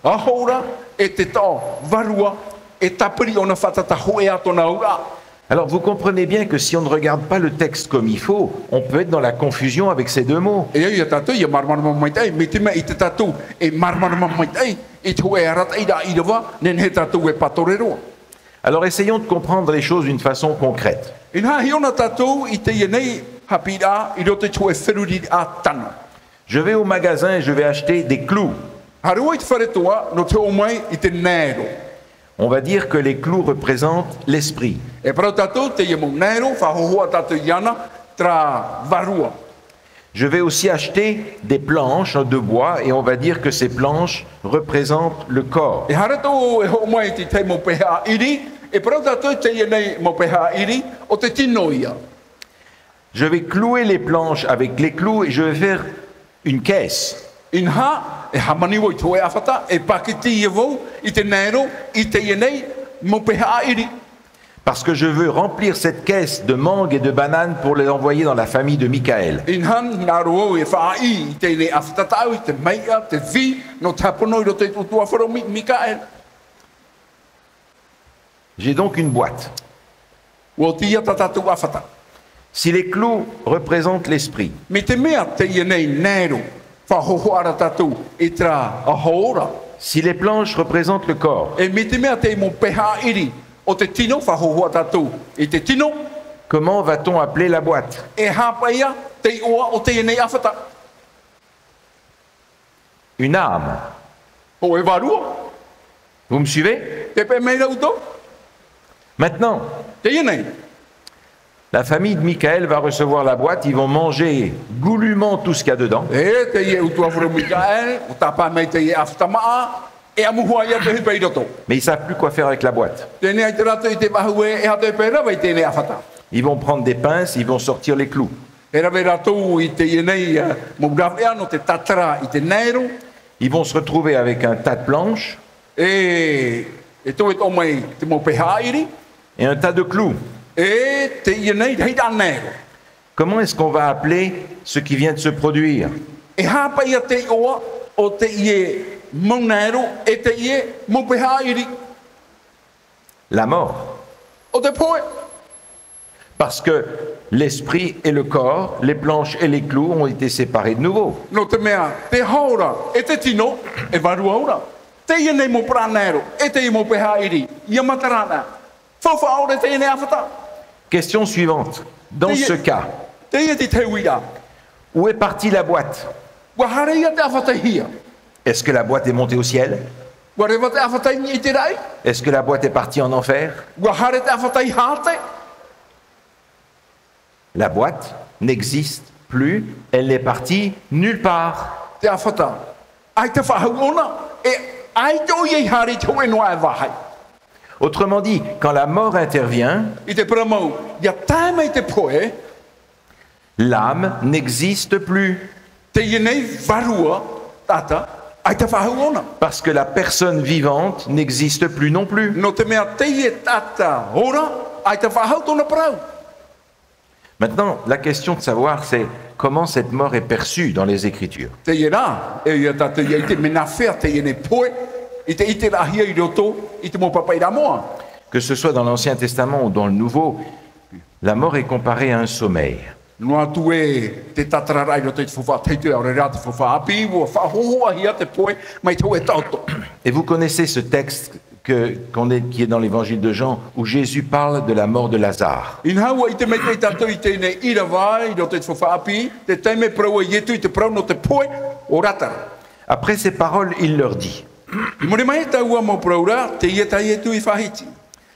aho ra e te taʻo vārua e tāpiri ʻōna fātata hōʻē ā tōna auraʻa. Alors, vous comprenez bien que si on ne regarde pas le texte comme il faut, on peut être dans la confusion avec ces deux mots. E au ia tātou ʻia māramarama maitaʻi, mai te mea ʻaita tātou e māramarama maitaʻi i te hōʻē arataʻiraʻa ʻīrava, nehenehe tātou e pātore roa. Alors, essayons de comprendre les choses d'une façon concrète. Inaha, hiʻo na tātou i teie nei haʻapiʻiraʻa i roto i te hōʻē feruriraʻa tano. Je vais au magasin et je vais acheter des clous. Haere au i te fare toa, nō te hoʻo mai i te naero. On va dire que les clous représentent l'esprit. E parau tātou, teie mau naero, faʻahōhoʻa tātou iāna, terā vārua. Je vais aussi acheter des planches de bois et on va dire que ces planches représentent le corps. E haere atoʻa vau e hoʻo mai i te tahi mau pēhaʻa ʻiri, e parau tātou teie nei mau pēhaʻa ʻiri, ʻo te tino ïa. Je vais clouer les planches avec les clous et je vais faire une caisse. Inaha, e hāmani vau i te hōʻē ʻāfata, e pākiti ïa vau i te naero, i teie nei mau pēhaʻa ʻiri. Parce que je veux remplir cette caisse de mangues et de bananes pour les envoyer dans la famille de Michael. Inaha, hinaʻaro vau e faʻaʻī i teie nei ʻāfata tāʻu i te meiʻa, te vī, nō te hāpono i roto i tōʻu tuaʻaro, Mi-, Mikael. J'ai donc une boîte. ʻUa oti ïa tā tātou ʻāfata. Si les clous représentent l'esprit, Mai te mea teie nei naero, faʻahōhoʻa ra tātou i terā aho ra. Si les planches représentent le corps, E mai te mea te mau pēhaʻa ʻiri, ʻO te tino, faʻahohoʻa tātou i te tino. Comment va-t-on appeler la boîte ? E aha paʻi te iʻoa o teie nei ʻāfata ? Une âme. Hōʻē vārua. Vous me suivez ? Tē paʻi mai ra ʻoutou ? Maintenant, Teie nei. La famille de Michael va recevoir la boîte, ils vont manger goulûment tout ce qu'il y a dedans. E teie utuafare o Mikaela, ʻua tāpae mai teie ʻāfata māʻa, e ʻamu hoʻi ia te ʻohipa i roto. Mais ils savent plus quoi faire avec la boîte. Teie nei te rātou i te faʻahou ē, e aha te ʻohipa e rave i teie nei ʻāfata. Ils vont prendre des pinces, ils vont sortir les clous. E rave rātou i teie nei, ā, mau rāveʻa nō te tātara i te naero. Ils vont se retrouver avec un tas de planches. E, e toe toʻo mai te mau pēhā ʻaʻiri. Et un tas de clous. E teie nei, rahiraʻa naero. Comment est-ce qu'on va appeler ce qui vient de se produire ? E aha paʻi te iʻoa o teie mau naero, e teie mau pēhā ʻaʻiri ? La mort. ʻO te pohe. Parce que l'esprit et le corps, les planches et les clous ont été séparés de nouveau. Nō te mea, te hau ra, e te tino, e vārua ra. Teie nei mau parau naero, e teie mau pēhā ʻaʻiri, ʻia matara na. Faufaʻa ʻore teie nei ʻāfata. Question suivante. Dans Teie, ce cas, teie te tahi uiraʻa. Où est partie la boîte ? ʻUa haere ia te ʻāfata i hea ? Est-ce que la boîte est montée au ciel ? ʻUa reva te ʻāfata i niʻa i te raʻi ? Est-ce que la boîte est partie en enfer ? ʻUa haere te ʻāfata i hāte ? La boîte n'existe plus, elle n'est partie nulle part. Te ʻāfata, ʻaita faʻahou ʻōna, e ʻaita ʻoia i haere i te hōʻē noa ʻē vāhi. Autrement dit, quand la mort intervient, I te parau mau, ʻia tae mai te pohe, l'âme n'existe plus. Teie nei vārua, taʻata, ʻaita faʻahou ʻōna. Parce que la personne vivante n'existe plus non plus. Nō te mea teie taʻata ora, ʻaita faʻahou tōna parau. Maintenant, la question de savoir, c'est comment cette mort est perçue dans les Écritures. Teie rā, e ʻia tātou ʻia ʻite mea nāfea teie nei pohe, i te ʻiteraʻahia i roto i te mau pāpaʻiraʻa moʻa. Que ce soit dans l'Ancien Testament ou dans le Nouveau, la mort est comparée à un sommeil. Noa atu ē te tātararaʻa i roto i te faufaʻa tahito, ʻaore rā te faufaʻa ʻāpī, ʻua faʻahohoʻahia te pohe mai te hōʻē taʻoto. Et vous connaissez ce texte que, qu'on est, qui est dans l'Évangile de Jean, où Jésus parle de la mort de Lazare. Inaha ʻua ʻite maitaʻi tātou i teie nei ʻīrava i roto i te faufaʻa ʻāpī, te taime parau a Ietu i te parau nō te pohe o Lasaro. Après ces paroles, il leur dit, I muri mai i taua mau parau ra, teie tā Ietu i faʻahiti.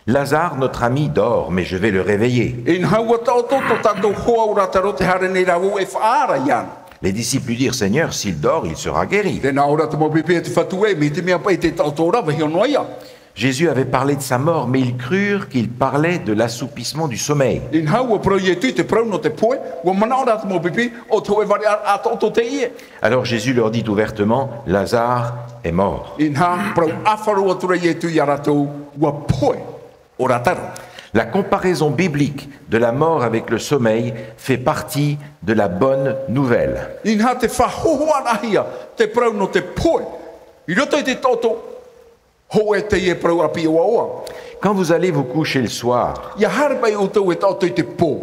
Lazare, notre ami, dort, mais je vais le réveiller. Inaha ʻua taʻoto tō tātou hoa o Lasaro, tē haere nei rāua e faʻaara iāna. Les disciples lui dirent, Seigneur, s'il dort, il sera guéri. Tē nā ʻō ra te mau pipi e te Fatu ē, mai te mea paʻi tē taʻoto ra, vaiiho noa ia. Jésus avait parlé de sa mort, mais ils crurent qu'il parlait de l'assoupissement du sommeil. Inaha ʻua parau Ietu i te parau nō te pohe, ʻua manaʻo rā te mau pipi, ʻo te hōʻē variʻaraʻa taʻoto teie. Alors Jésus leur dit ouvertement, Lazare est mort. Inaha, parau ʻāfaro atu ra Ietu ia rātou, ʻua pohe ʻo Lasaro. La comparaison biblique de la mort avec le sommeil fait partie de la bonne nouvelle. Inaha te faʻahohoʻaraʻahia te parau nō te pohe i roto i te taʻoto, hōʻē teie parau ʻāpī ʻoaʻoa. Quand vous allez vous coucher le soir, ʻIa haere paʻi ʻoutou e taʻoto i te pō.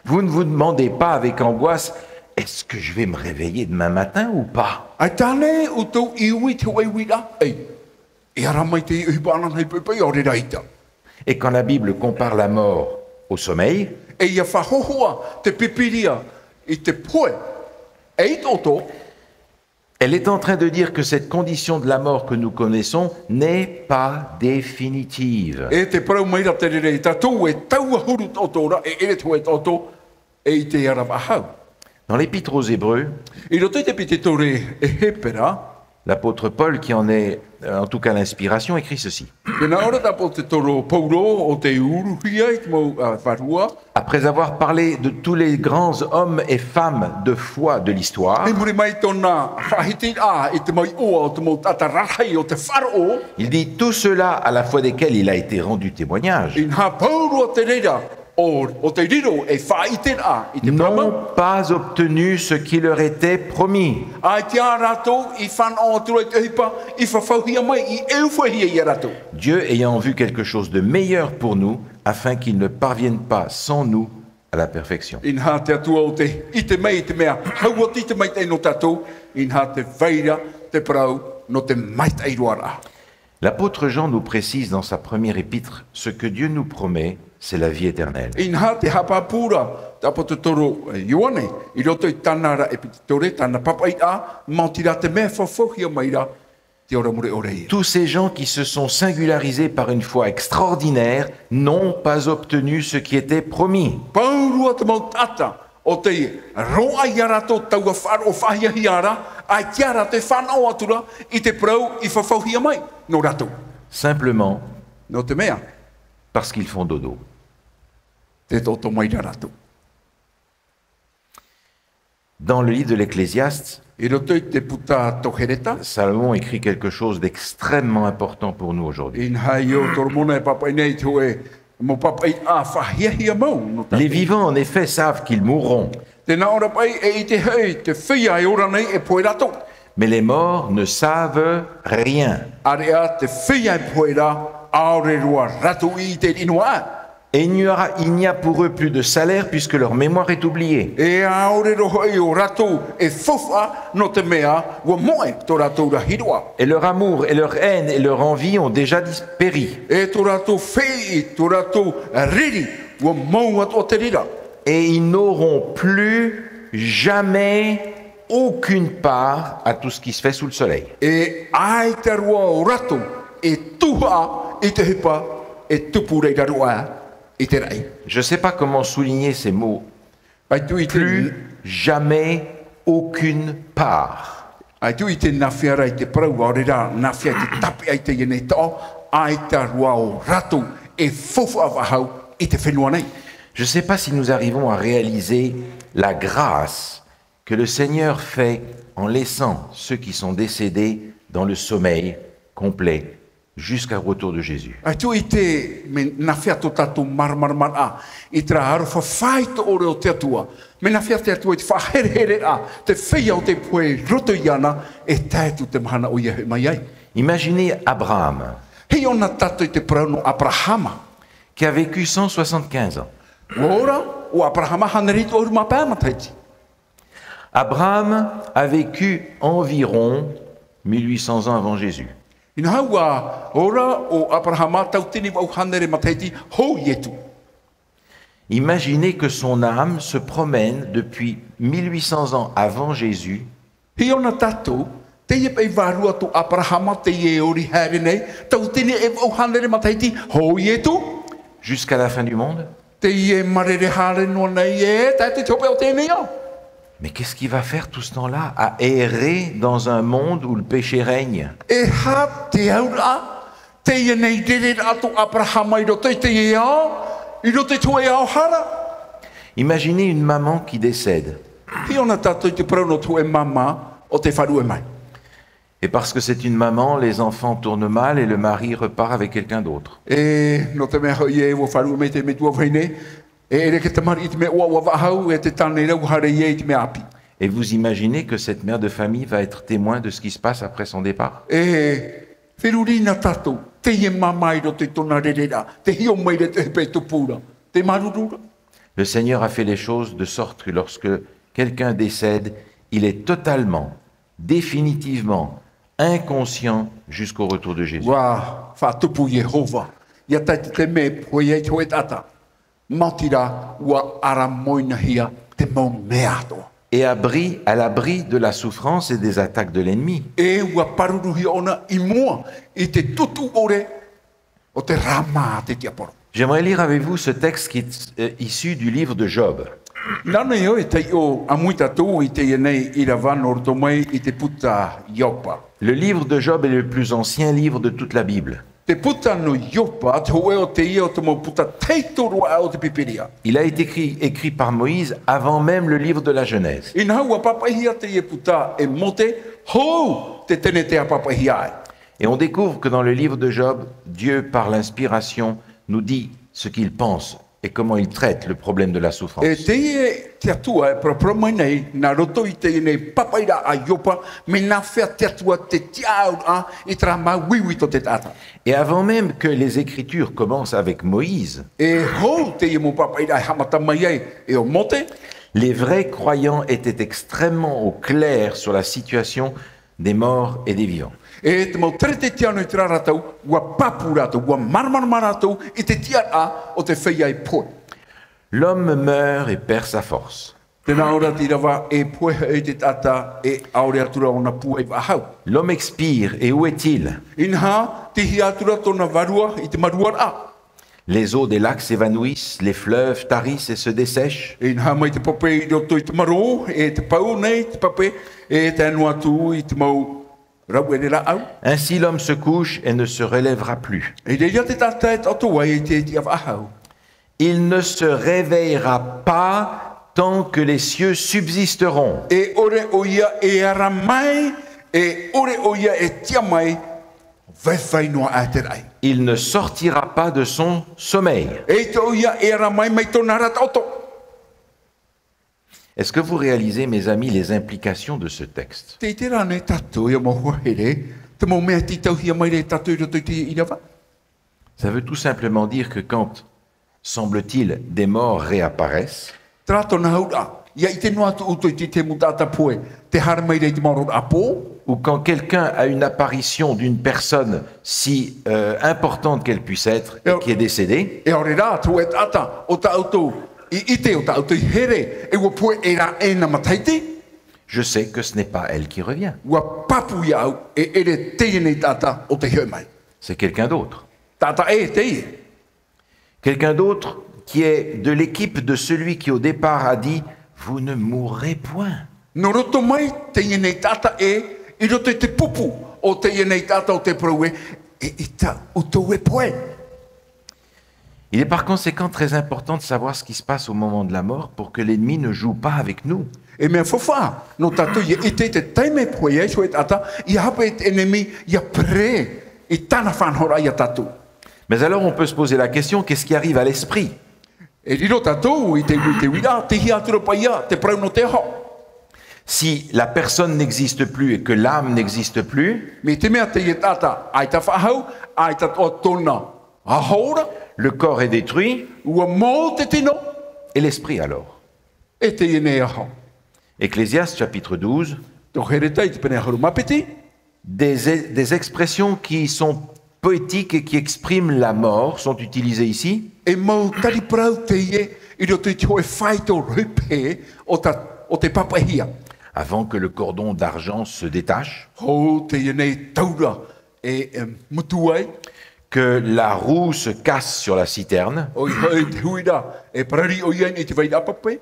Vous ne vous demandez pas avec angoisse, est-ce que je vais me réveiller demain matin ou pas ? ʻAita ānei ʻoutou i ui i te hōʻē uiraʻa, ʻei, e ara mai teie ʻohipa ʻananahi poʻipoʻi, ʻaore rā ʻaita. Et quand la Bible compare la mort au sommeil, E ʻia faʻahohoʻa te Pīpīria i te pohe, ʻei taʻoto, elle est en train de dire que cette condition de la mort que nous connaissons n'est pas définitive. E tē parau mai ra te reira ia tātou, e taua huru taʻoto ra, e ʻere te hōʻē taʻoto, e ʻite ia rā faʻahou. Dans l'Épître aux Hébreux, I roto i te pītītōrē e Hepera, l'apôtre Paul, qui en est, euh, en tout cas l'inspiration, écrit ceci. Tē nā ʻō ra te ʻāpōsetolo Paulo, ʻo tē uruhia i te mau, ā, vārua. Après avoir parlé de tous les grands hommes et femmes de foi de l'histoire, I muri mai i tōna faʻahitiraʻa i te mau iʻoa o te mau taʻata rarahi o te faʻaroʻo, il dit, tous ceux-là à la foi desquels il a été rendu témoignage, Inaha, parau ra te reira, ʻo, ʻo tē riro ei faʻaʻiteraʻa i te parau mau, n'ont pas obtenu ce qui leur était promis. ʻAita rātou i fānaʻo atu ra i te ʻohipa i fafauhia mai, i ʻeufaʻahia ia rātou. Dieu ayant vu quelque chose de meilleur pour nous, afin qu'ils ne parviennent pas sans nous à la perfection. Inaha te Atua ʻo tē ʻite mai i te mea hau atu i te maitaʻi nō tātou, inaha tē vai ra te parau nō te maitaʻi roa ra. L'apôtre Jean nous précise dans sa première épître, ce que Dieu nous promet, c'est la vie éternelle. Inaha te haʻapāpū ra te ʻāpōsetolo Ioane, i roto i tāna ra ʻepisetolo, tāna pāpaʻiraʻa, maoti rā te mea e faʻaʻitehia mai ra te ora mure ʻore ia. Tous ces gens qui se sont singularisés par une foi extraordinaire n'ont pas obtenu ce qui était promis. Pauroa te mau taʻata, ʻo tei roaʻa ia rātou taua faʻaroʻo faʻahiahia ra, ʻaita rātou e fānaʻo atu ra i te parau i fafauhia mai nō rātou. Simplement Nō te mea, parce qu'ils font dodo. Tē toʻotoʻo mai ra rātou. Dans le livre de l'Ecclésiaste, I roto i te puta Tohereta, Salomon écrit quelque chose d'extrêmement important pour nous aujourd'hui. Inaha ʻo Solomona e pāpaʻi nei i te hōʻē mau pāpaʻiraʻa faʻahiahia mau nō tātou. Les vivants, en effet, savent qu'ils mourront. Tē nā ʻō ra paʻi, e ʻite hoʻi te feiā e ora nei e pohe rātou. Mais les morts ne savent rien. ʻĀreʻa te feiā e pohe ra, ʻaore roa rātou i ʻite i te ʻino aʻe. Et il n'y aura, il n'y a pour eux plus de salaire puisque leur mémoire est oubliée. E ʻaore roa hoʻi ʻo rātou e faufaʻa, nō te mea ʻua moʻe tō rātou ra hiroʻa. Et leur amour et leur haine et leur envie ont déjà dis-, péri. E tō rātou feiʻi, tō rātou riri, ʻua mau atoʻa te reira. Et ils n'auront plus jamais aucune part à tout ce qui se fait sous le soleil. E ʻaita roa ʻo rātou e tuhaʻa i te ʻohipa e tupu ra i raro aʻe i te raʻi. Je sais pas comment souligner ces mots. ʻAita ʻite Plus jamais aucune part. ʻAita ʻite nā hea rā i te parau, ʻaore rā nā hea i te tāpeʻa i teie nei taʻo, ʻaita roa ʻo rātou e faufaʻa faʻahou i te fenua nei. Je sais pas si nous arrivons à réaliser la grâce que le Seigneur fait en laissant ceux qui sont décédés dans le sommeil complet jusqu'au retour de Jésus. ʻAita ʻite mea nā hea tō tātou māramarama i terā aroha faʻaitoito o te Atua. Mea nā hea te Atua i te faʻaherehere ra te feiā ʻo tē pohe i roto iāna e tae atu te mahana ʻoia e hoʻi mai ai. Imaginez Abraham, Hiʻo na tātou i te parau nō Abrahama. Qui a vécu cent soixante-quinze ans. ʻUa ora ʻo Abrahama hānere hitu ʻahuru mā pae matahiti. Abraham a vécu environ mille huit cents ans avant Jésus. Inaha ʻua ora ʻo Abrahama tauatini vaʻu hānere matahiti hou Ietu. Imaginez que son âme se promène depuis mille huit cents ans avant Jésus. Hiʻo na tātou, teie paʻi vārua tō Abrahama teie e ori haere nei, tauatini e vaʻu hānere matahiti hou Ietu. Jusqu'à la fin du monde. Teie e marere haere noa nei e tae atu i te hopeʻa o teie nei ao. Mais qu'est-ce qu'il va faire tout ce temps-là, à errer dans un monde où le péché règne ? E aha te auraʻa teie nei rereraʻa tō Abrahama i roto i teie ao, i roto i te hōʻē ao hara. Imaginez une maman qui décède. Hiʻo na tātou i te parau nō te hōʻē māmā ʻo tē faʻaruʻe mai. Et parce que c'est une maman, les enfants tournent mal et le mari repart avec quelqu'un d'autre. E nō te mea hoʻi ē ʻua faʻaruʻe mai te metua vahine, e ʻere te tamariʻi i te mea ʻoaʻoa faʻahou, e te tāne ra ʻua haere ia i te mea ʻāpī. Et vous imaginez que cette mère de famille va être témoin de ce qui se passe après son départ ? E feruri na tātou, teie māmā i roto i tōna rereraʻa, tē hiʻo mai ra te ʻohipa e tupu ra, tē māuruuru ra. Le Seigneur a fait les choses de sorte que lorsque quelqu'un décède, il est totalement, définitivement inconscient jusqu'au retour de Jésus. ʻUa faʻatupu Iehova, ʻia tae i te mea e pohe ai te hōʻē taʻata, maoti rā ʻua ʻaramoinahia te mau mea atoʻa. Et abri, à l'abri de la souffrance et des attaques de l'ennemi. E ʻua pāruruhia ʻōna i mua i te tūtū ʻore o te rāmā a te tiaporo. J'aimerais lire avec vous ce texte qui est, euh, issu du livre de Job. Nāna ʻoe e taiʻo ʻāmui tātou i teie nei ʻīrava nō roto mai i te puta Iopa. Le livre de Job est le plus ancien livre de toute la Bible. Te puta nō Iopa, te hōʻē o teie o te mau puta tahito roa aʻe o te Pīpīria. Il a été écrit, écrit par Moïse avant même le livre de la Genèse. Inaha ʻua pāpaʻihia teie puta e Mōte, hou te Tenetea pāpaʻihia ai. Et on découvre que dans le livre de Job, Dieu, par l'inspiration, nous dit ce qu'il pense et comment il traite le problème de la souffrance. E teie te Atua e paraparau mai nei, nā roto i teie nei pāpaʻiraʻa a Iopa, mea nā hea te Atua te tiʻaʻau i terā māuiui tō te taʻata. Et avant même que les Écritures commencent avec Moïse, E hou teie mau pāpaʻiraʻa e haʻamata mai ai e ʻo Mōte. Les vrais croyants étaient extrêmement au clair sur la situation des morts et des vivants. E te mau tere tei tiʻa noa i terā rātou, ʻua pāpū rātou, ʻua māramarama rātou i te tiʻaraʻa o te feiā e pohe. L'homme meurt et perd sa force. Tē nā ʻō ra te ʻīrava, e pohe hoʻi te taʻata e ʻaore atu ra ʻōna pūai faʻahou. L'homme expire, et où est-il ? Inaha, tei hea atu ra tōna vārua i te māruaraʻa. Les eaux des lacs s'évanouissent, les fleuves tarissent et se dessèchent. Inaha, mai te pape i roto i te marō, e te pou nei te pape, e tae noa atu i te mau rauʻere rāʻau. Ainsi l'homme se couche et ne se relèvera plus. I reira te taʻata e taʻoto ai e te tiʻa faʻahou. Il ne se réveillera pas tant que les cieux subsisteront. E ʻore ʻoia e ara mai, e ʻore ʻoia e tiʻa mai, vaivai noa ā te raʻi. Il ne sortira pas de son sommeil. E ʻaita ʻoia e ara mai mai tōna ra taʻoto. Est-ce que vous réalisez, mes amis, les implications de ce texte ? Tē ʻite ra ānei tātou, e mau hoa here, te mau mea e tītauhia mai ra ia tātou i roto i te ʻīrava ? Ça veut tout simplement dire que quand, semble-t-il, des morts réapparaissent, Terā tōna auraʻa, ʻia ʻite noa atu ʻoutou i te mau taʻata pohe, tē haere mai ra i te māororaʻa pō. Ou quand quelqu'un a une apparition d'une personne si, euh, importante qu'elle puisse être et qui est décédée. E ʻaore rā, te hōʻē taʻata, ʻo tā ʻoutou i ʻite, ʻo tā ʻoutou i here, e ʻua pohe ra ʻōna matahiti. Je sais que ce n'est pas elle qui revient. ʻUa pāpū iāʻu, e ʻere teie nei taʻata ʻo tei hoʻi mai. C'est quelqu'un d'autre. Taʻata ʻē teie. Quelqu'un d'autre qui est de l'équipe de celui qui au départ a dit : « Vous ne mourrez point. » Nō roto mai teie nei taʻata ʻē, i roto i te pupu o teie nei taʻata ʻo tē parau ē, e, ʻaita ʻoutou e pohe. Il est par conséquent très important de savoir ce qui se passe au moment de la mort pour que l'ennemi ne joue pas avec nous. E mea faufaʻa nō tātou ʻia ʻite i te taime e pohe ai te hōʻē taʻata, ʻia hape te ʻenemi ʻia perē i tāna faʻanahoraʻa ia tātou. Mais alors on peut se poser la question, qu'est-ce qui arrive à l'esprit ? E riro tātou i te, i te uiraʻa, tei hea atu ra paʻi te parau nō te aho. Si la personne n'existe plus et que l'âme n'existe plus, Mai te mea teie taʻata, ʻaita faʻahou, ʻaita atoʻa tōna aho ora, le corps est détruit, ʻua mau te tino, et l'esprit alors ? E teie nei aho. Ecclésiaste chapitre douze, Tō Hereta i te pene ʻahuru mā piti. Des, des expressions qui sont poétiques et qui expriment la mort sont utilisées ici. E mau tari parau teie i roto i te hōʻē faito rohi pē o ta, o te papaʻihia. Avant que le cordon d'argent se détache, Hou teie nei taura e, e mutu ai. Que la roue se casse sur la citerne. ʻOia hoʻi te huira e parari ʻoia i te vairaʻa pape.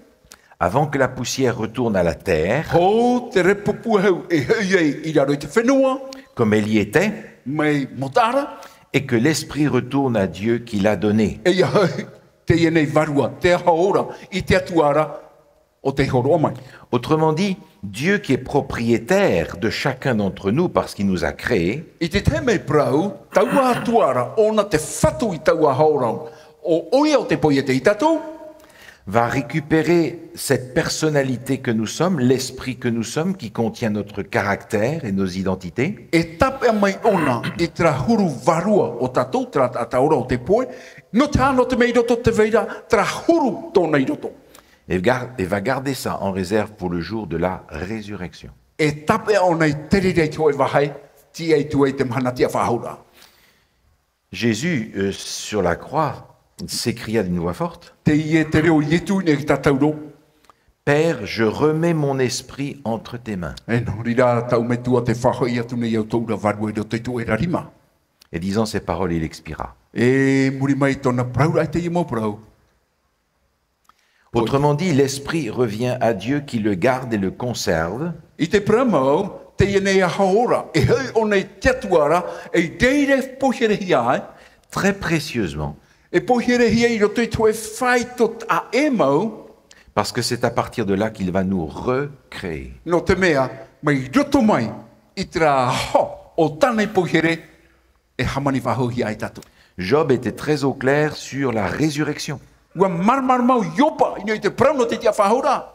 Avant que la poussière retourne à la terre, Hou te repo puehu e hoʻi ai i raro i te fenua. Comme elle y était, Mai mōtara. Et que l'esprit retourne à Dieu qui l'a donné. E ʻia hoʻi teie nei vārua, te aho ora, i te Atua ra ʻo tei hōroʻa mai. Autrement dit, Dieu qui est propriétaire de chacun d'entre nous parce qu'il nous a créés, I te taime e parau, taua Atua ra, ʻōna te fatu i taua aho ora, ʻo, ʻoia ʻo tei pohe ia tātou. Va récupérer cette personnalité que nous sommes, l'esprit que nous sommes, qui contient notre caractère et nos identités. E tāpeʻa mai ʻōna i terā huru vārua o tātou, terā taʻata ora ʻo tei pohe, nō te aha, nō te mea i roto te vairaʻa, terā huru tōna i roto. Et gar-, et va garder ça en réserve pour le jour de la résurrection. E tāpeʻa ʻōna i te reira i te hōʻē vāhi, tiʻa atu ai te mahana tiʻa faʻahou ra. Jésus, euh, sur la croix, s'écria d'une voix forte, Teie te reo o Ietu i niʻa i te tātauro. Père, je remets mon esprit entre tes mains. E nō reira, tāʻu Metua, tē faʻahoʻi atu nei au tōʻu ra vārua i roto i tō ʻoe ra rima. Et disant ces paroles, il expira. E muri mai tōna parauraʻa i teie mau parau. Autrement dit, l'esprit revient à Dieu qui le garde et le conserve. I te parau mau, teie nei aho ora, e hoʻi ʻōna i te Atua ra, e reira e poiherehia ai. Très précieusement. E poiherehia i roto i te hōʻē faito taʻa ʻē mau. Parce que c'est à partir de là qu'il va nous recréer. Nō te mea, mai roto mai i terā aho o tāna i poihere, e hāmani faʻahouhia ai tātou. Job était très au clair sur la résurrection. ʻUa māramarama mau Ioba i niʻa i te parau nō te tiʻa faʻahou ra.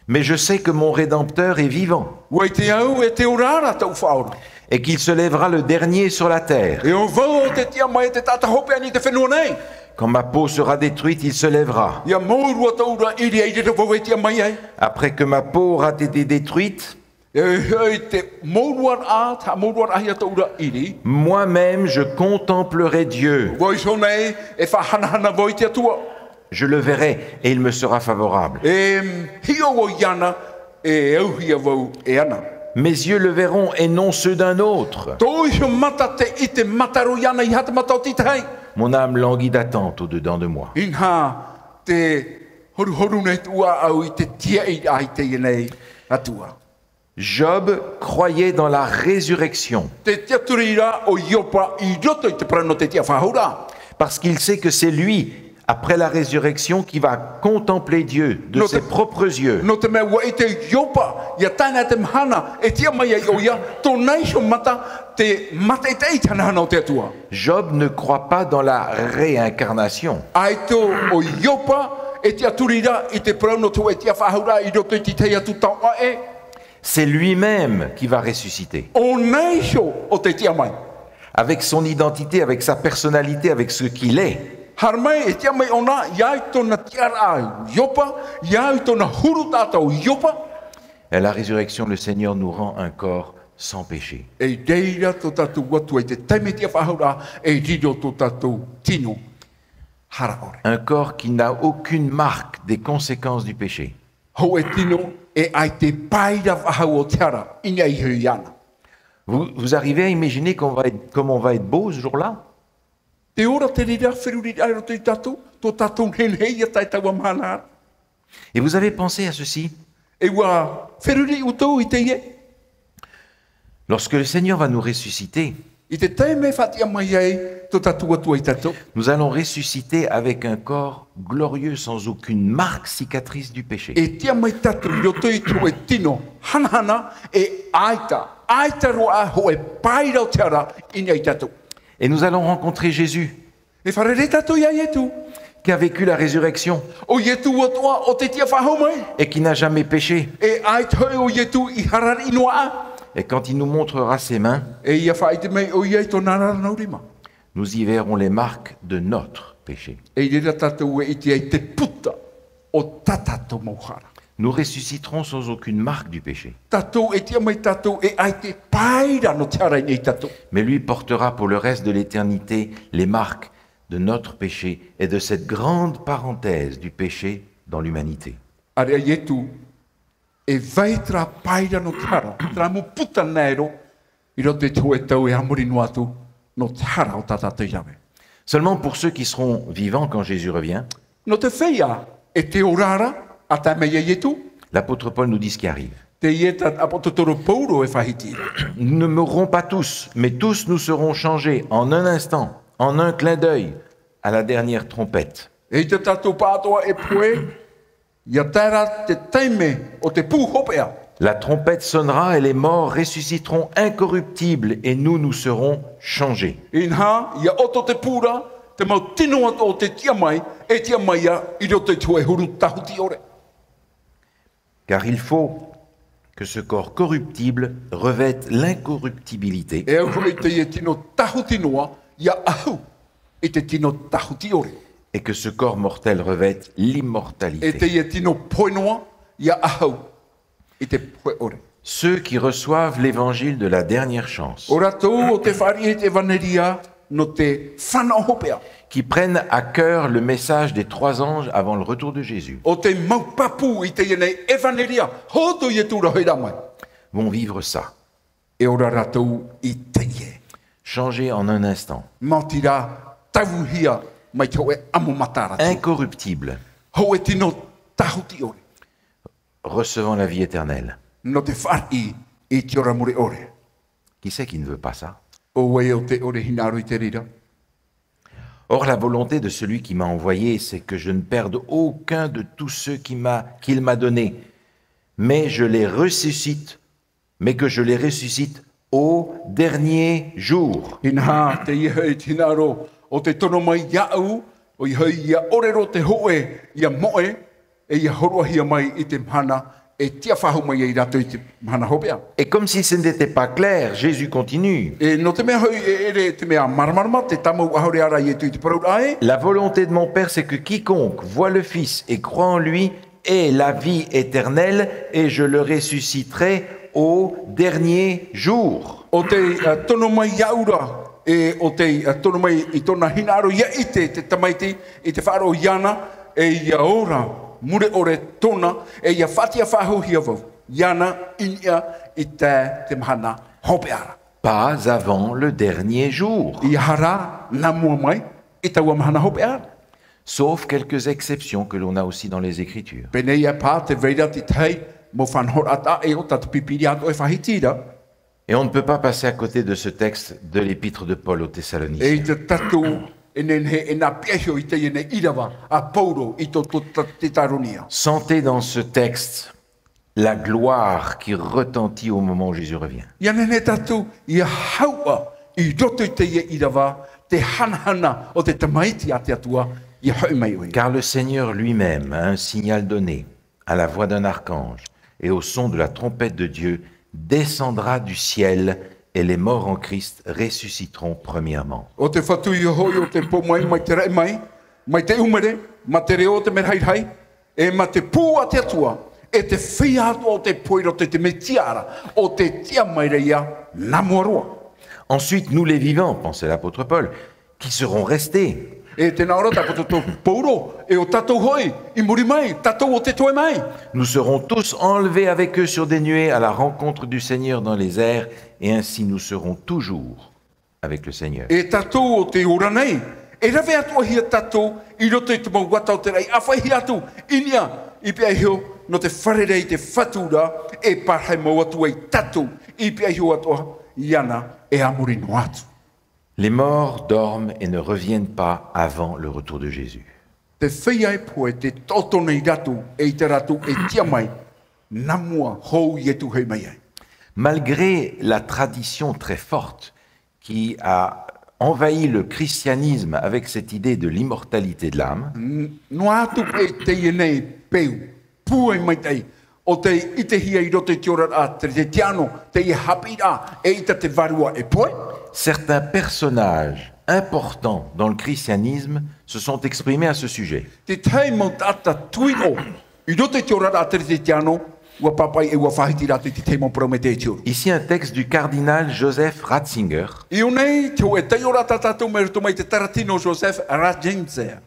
Mais je sais que mon Rédempteur est vivant. ʻUa ʻite au e tē ora ra tāʻu Faʻaora. Et qu'il se lèvera le dernier sur la terre. E ʻo vau ʻo tē tiʻa mai e te taʻata hopeʻa i te fenua nei. Quand ma peau sera détruite, il se lèvera. ʻIa mau roa tōʻu ra ʻīrava, i reira vau e tiʻa mai ai. Après que ma peau aura été détruite, E, e te mouruaraʻa, te haʻamouruaraʻahia tōʻu ra ʻiri. Moi-même, je contemplerai Dieu. Vau iho nei, e faʻahanahana vau i te Atua. Je le verrai et il me sera favorable. E hiʻo vau iāna, e auhia vau e ana. Mes yeux le verront et non ceux d'un autre. Tōʻu iho mata tē ʻite mata roa iāna, ʻeiaha te mata o te tahi. Mon âme languit d'attente au-dedans de moi. Inaha, tē horuhoru nei tōʻu ʻāʻau i te tiaʻiraʻa i teie nei Atua. Job croyait dans la résurrection. Te tiʻaturi ra ʻo Ioba i roto i te parau nō te tiʻafaʻahouraʻa. Parce qu'il sait que c'est lui, après la résurrection, qui va contempler Dieu de ses propres yeux. Nō te mea ʻua ʻite Ioba, ʻia tae noa te mahana e tiʻa mai ai ʻoia, tōna iho mata tē mātaʻitaʻi i te hanahana o te Atua. Job ne croit pas dans la réincarnation. ʻAita ʻo Ioba e tiʻaturi ra i te parau nō te hōʻē tiʻafaʻahouraʻa i roto i te tahi atu taoʻa ʻē. C'est lui-même qui va ressusciter. ʻOna iho ʻo tē tiʻa mai. Avec son identité, avec sa personnalité, avec ce qu'il est. Haere mai, e tiʻa mai ʻōna, ʻia ʻite tōna tiʻaraʻa Ioba, ʻia ʻite tōna huru taʻata ʻo Ioba. Et à la résurrection, le Seigneur nous rend un corps sans péché. E i reira tō tātou Atua i te taime tiʻafaʻahouraʻa, e riro tō tātou tino hara ʻore. Un corps qui n'a aucune marque des conséquences du péché. Hōʻē tino e ʻaita e pae ra faʻahou o te hara i niʻa iho iāna. Vous, vous arrivez à imaginer qu'on va être, comme on va être beau ce jour-là ? Tē ora te reira feruriraʻa i roto ia tātou, tō tātou nehenehe ʻia tae taua mahana ra. Et vous avez pensé à ceci ? E ʻua feruri ʻoutou i teie ? Lorsque le Seigneur va nous ressusciter, I te taime e faʻatiʻa mai ai tō tātou Atua ia tātou, nous allons ressusciter avec un corps glorieux, sans aucune marque, cicatrice du péché. E tiʻa mai tātou i roto i te hōʻē tino hanahana, e ʻaita, ʻaita roa hōʻē pae ra o te hara i niʻa ia tātou. Et nous allons rencontrer Jésus, E fārerei tātou ia Ietu, qui a vécu la résurrection ʻo Ietu atoʻa ʻo tē tiʻafaʻahou mai. Et qui n'a jamais péché. E ʻaita hoʻi ʻo Ietu i hara riʻi noa. Et quand il nous montrera ses mains, E ʻia faʻaʻite mai ʻoia i tōna rarau rima, nous y verrons les marques de notre péché. E i reira tātou e ʻite ai te puta o tā tātou mau hara. Nous ressusciterons sans aucune marque du péché. Tātou e tiʻa mai tātou e ʻaita e pae ra nō te hara i niʻa ia tātou. Mais lui portera pour le reste de l'éternité les marques de notre péché et de cette grande parenthèse du péché dans l'humanité. ʻĀreʻa Ietu, e vai terā pae ra nō te hara, terā mau puta naero, i roto i te hōʻē tau e a muri noa atu, nō te hara o tā tātou rave. Seulement pour ceux qui seront vivants quand Jésus revient, Nō te feiā e tē ora ra, ʻa tae mai ia Ietu, l'apôtre Paul nous dit ce qui arrive. Teie tā ʻāpōsetolo Paulo e faʻahiti. Nous ne mourrons pas tous, mais tous nous serons changés en un instant, en un clin d'œil, à la dernière trompette. E ʻaita tātou pāʻatoʻa e pohe, ʻia tae ra te taime o te pū hopeʻa. La trompette sonnera et les morts ressusciteront incorruptibles et nous, nous serons changés. Inaha, ʻia ʻoto te pū ra, te mau tino atoʻa o tē tiʻa mai, e tiʻa mai ā i roto i te hōʻē huru tāhuti ʻore. Car il faut que ce corps corruptible revête l'incorruptibilité. E au hoʻi teie tino tāhuti noa, ʻia ʻahu i te tino tāhuti ʻore. Et que ce corps mortel revête l'immortalité. E teie tino pohe noa, ʻia ʻahu i te pohe ʻore. Ceux qui reçoivent l'évangile de la dernière chance, ʻO rātou ʻo tē fāriʻi i te ʻevanelia nō te fānaʻo hopeʻa, qui prennent à cœur le message des trois anges avant le retour de Jésus, ʻO tē mau pāpū i teie nei ʻevanelia, hotu Ietu ra hoʻi ra mai, vont vivre ça. E ora rātou i teie. Changés en un instant. Maoti rā, tāvūhia mai te hōʻē ʻamo mata ra. Incorruptibles. Hōʻē tino tāhuti ʻore. Recevant la vie éternelle. Nō te fāriʻi i te ora mure ʻore. Qui c'est qui ne veut pas ça ? ʻO vai ʻo tē ʻore hinaʻaro i te reira ? Or, la volonté de celui qui m'a envoyé, c'est que je ne perde aucun de tous ceux qui m'a, qu'il m'a donnés, mais je les ressuscite, mais que je les ressuscite au dernier jour. Inaha, teie hoʻi te hinaʻaro o tē tono mai iāʻu, ʻoia hoʻi ʻia ʻōrero te hōʻē ʻia moʻe, e ʻia hōroʻahia mai i te mahana e tiʻafaʻahou mai ai rātou i te mahana hopeʻa. Et comme si ce n'était pas clair, Jésus continue. E nō te mea hoʻi e ʻere te mea māramarama, tē tāmau ʻaore ra Ietu i te parauraʻa ē. La volonté de mon Père, c'est que quiconque voit le Fils et croit en lui ait la vie éternelle, et je le ressusciterai au dernier jour. O te, ā, tono mai iāʻu ra, e o te, ā, tono mai i tōna hinaʻaro, ʻia ʻite te tamaiti i te faʻaroʻo iāna, e ʻia ora mure ʻore tōna, e ʻia faʻatiʻa faʻahouhia vau iāna i niʻa i te, te mahana hopeʻa ra. Pas avant le dernier jour. ʻEiaha rā nā mua mai i taua mahana hopeʻa ra. Sauf quelques exceptions que l'on a aussi dans les Écritures. Pēnei ā paʻi te reira te tahi mau faʻanahoraʻa taʻa ʻē ʻo tā te Pīpīria atoʻa e faʻahiti ra. Et on ne peut pas passer à côté de ce texte de l'épître de Paul aux Thessaloniciens. E ʻaita tātou e nehenehe e nā pihaʻi iho i teie nei ʻīrava a Paulo i tō, tō Te-, Tetaronia. Sentez dans ce texte la gloire qui retentit au moment où Jésus revient. ʻIa nehenehe tātou ʻia hauʻa i roto i teie ʻīrava te hanahana o te Tamaiti a te Atua ʻia hoʻi mai ʻoia. Car le Seigneur lui-même, à un signal donné, à la voix d'un archange et au son de la trompette de Dieu, descendra du ciel et les morts en Christ ressusciteront premièrement. ʻO te Fatu iho hoʻi ʻo tē pō mai, mai te raʻi mai, mai te ʻumere, mai te reo o te merahi rahi, e mai te pū a te Atua, e te feiā atoʻa o tē pō i roto i te Mesia ra, ʻo tē tiʻa mai ra ïa nā mua roa. Ensuite, nous les vivants, pensait l'apôtre Paul, qui serons restés. E tē nā ʻō ra tā ʻoutou Paulo, e ʻo tātou hoʻi, i muri mai, tātou ʻo tē toe mai. Nous serons tous enlevés avec eux sur des nuées à la rencontre du Seigneur dans les airs, et ainsi nous serons toujours avec le Seigneur. E tātou ʻo tē ora nei, e rave atoʻahia tātou i roto i te mau ata o te raʻi, ʻāfaʻi atu i niʻa, i pihaʻi iho nō te fārerei i te Fatu ra, e parahi mau atu ai tātou i pihaʻi iho atoʻa iāna, e a muri noa atu. Les morts dorment et ne reviennent pas avant le retour de Jésus. Te feiā e pohe, tē taʻoto nei rātou, e ʻaita rātou e tiʻa mai nā mua hou Ietu e hoʻi mai ai. Malgré la tradition très forte qui a envahi le christianisme avec cette idée de l'immortalité de l'âme, N-, noa atu paʻi teie nei peu, pūai maitaʻi, ʻo tē ʻitehia i roto i te oraraʻa Teretetiano, teie haʻapiʻiraʻa, e ʻaita te vārua e pohe. Certains personnages importants dans le christianisme se sont exprimés à ce sujet. Te tahi mau taʻata tuiroʻo i roto i te oraraʻa Teretetiano, ʻua pāpaʻi e ʻua faʻahiti rātou i te tahi mau parau maitaʻi e te huru. Ici, un texte du cardinal Joseph Ratzinger. I ʻō nei te hōʻē taiʻoraʻa tā tātou mai roto mai i te taratino Joseph Ratzinger.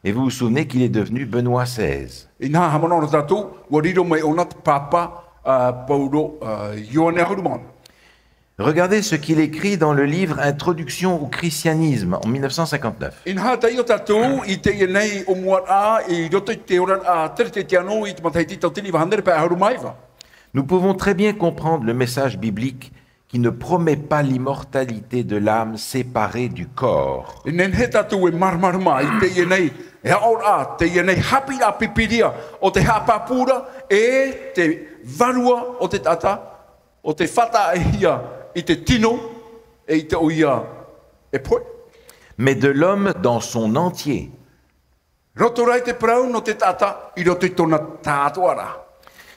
Et vous vous souvenez qu'il est devenu Benoît seize. Inaha, haʻamanaʻo ra tātou, ʻua riro mai ʻōna te Pāpā, ā, Paulo, ā, Ioane ʻahuru mā ono. Regardez ce qu'il écrit dans le livre Introduction au christianisme en mille neuf cent cinquante-neuf. Inaha, taiʻo tātou i teie nei ʻōmuaraʻa i roto i te oraraʻa Teretetiano i te matahiti tauatini iva hānere pae ʻahuru mā iva. Nous pouvons très bien comprendre le message biblique qui ne promet pas l'immortalité de l'âme séparée du corps. E nehenehe tātou e māramarama i teie nei, e aʻoraʻa, teie nei haʻapiʻiraʻa Pīpīria, ʻo te haʻapāpū ra, e te vārua o te taʻata, ʻo tē faʻataʻahia i te tino, e ʻaita ʻoia e pohe. Mais de l'homme dans son entier. Roto rā i te parau nō te taʻata i roto i tōna tāʻātoʻaraʻa.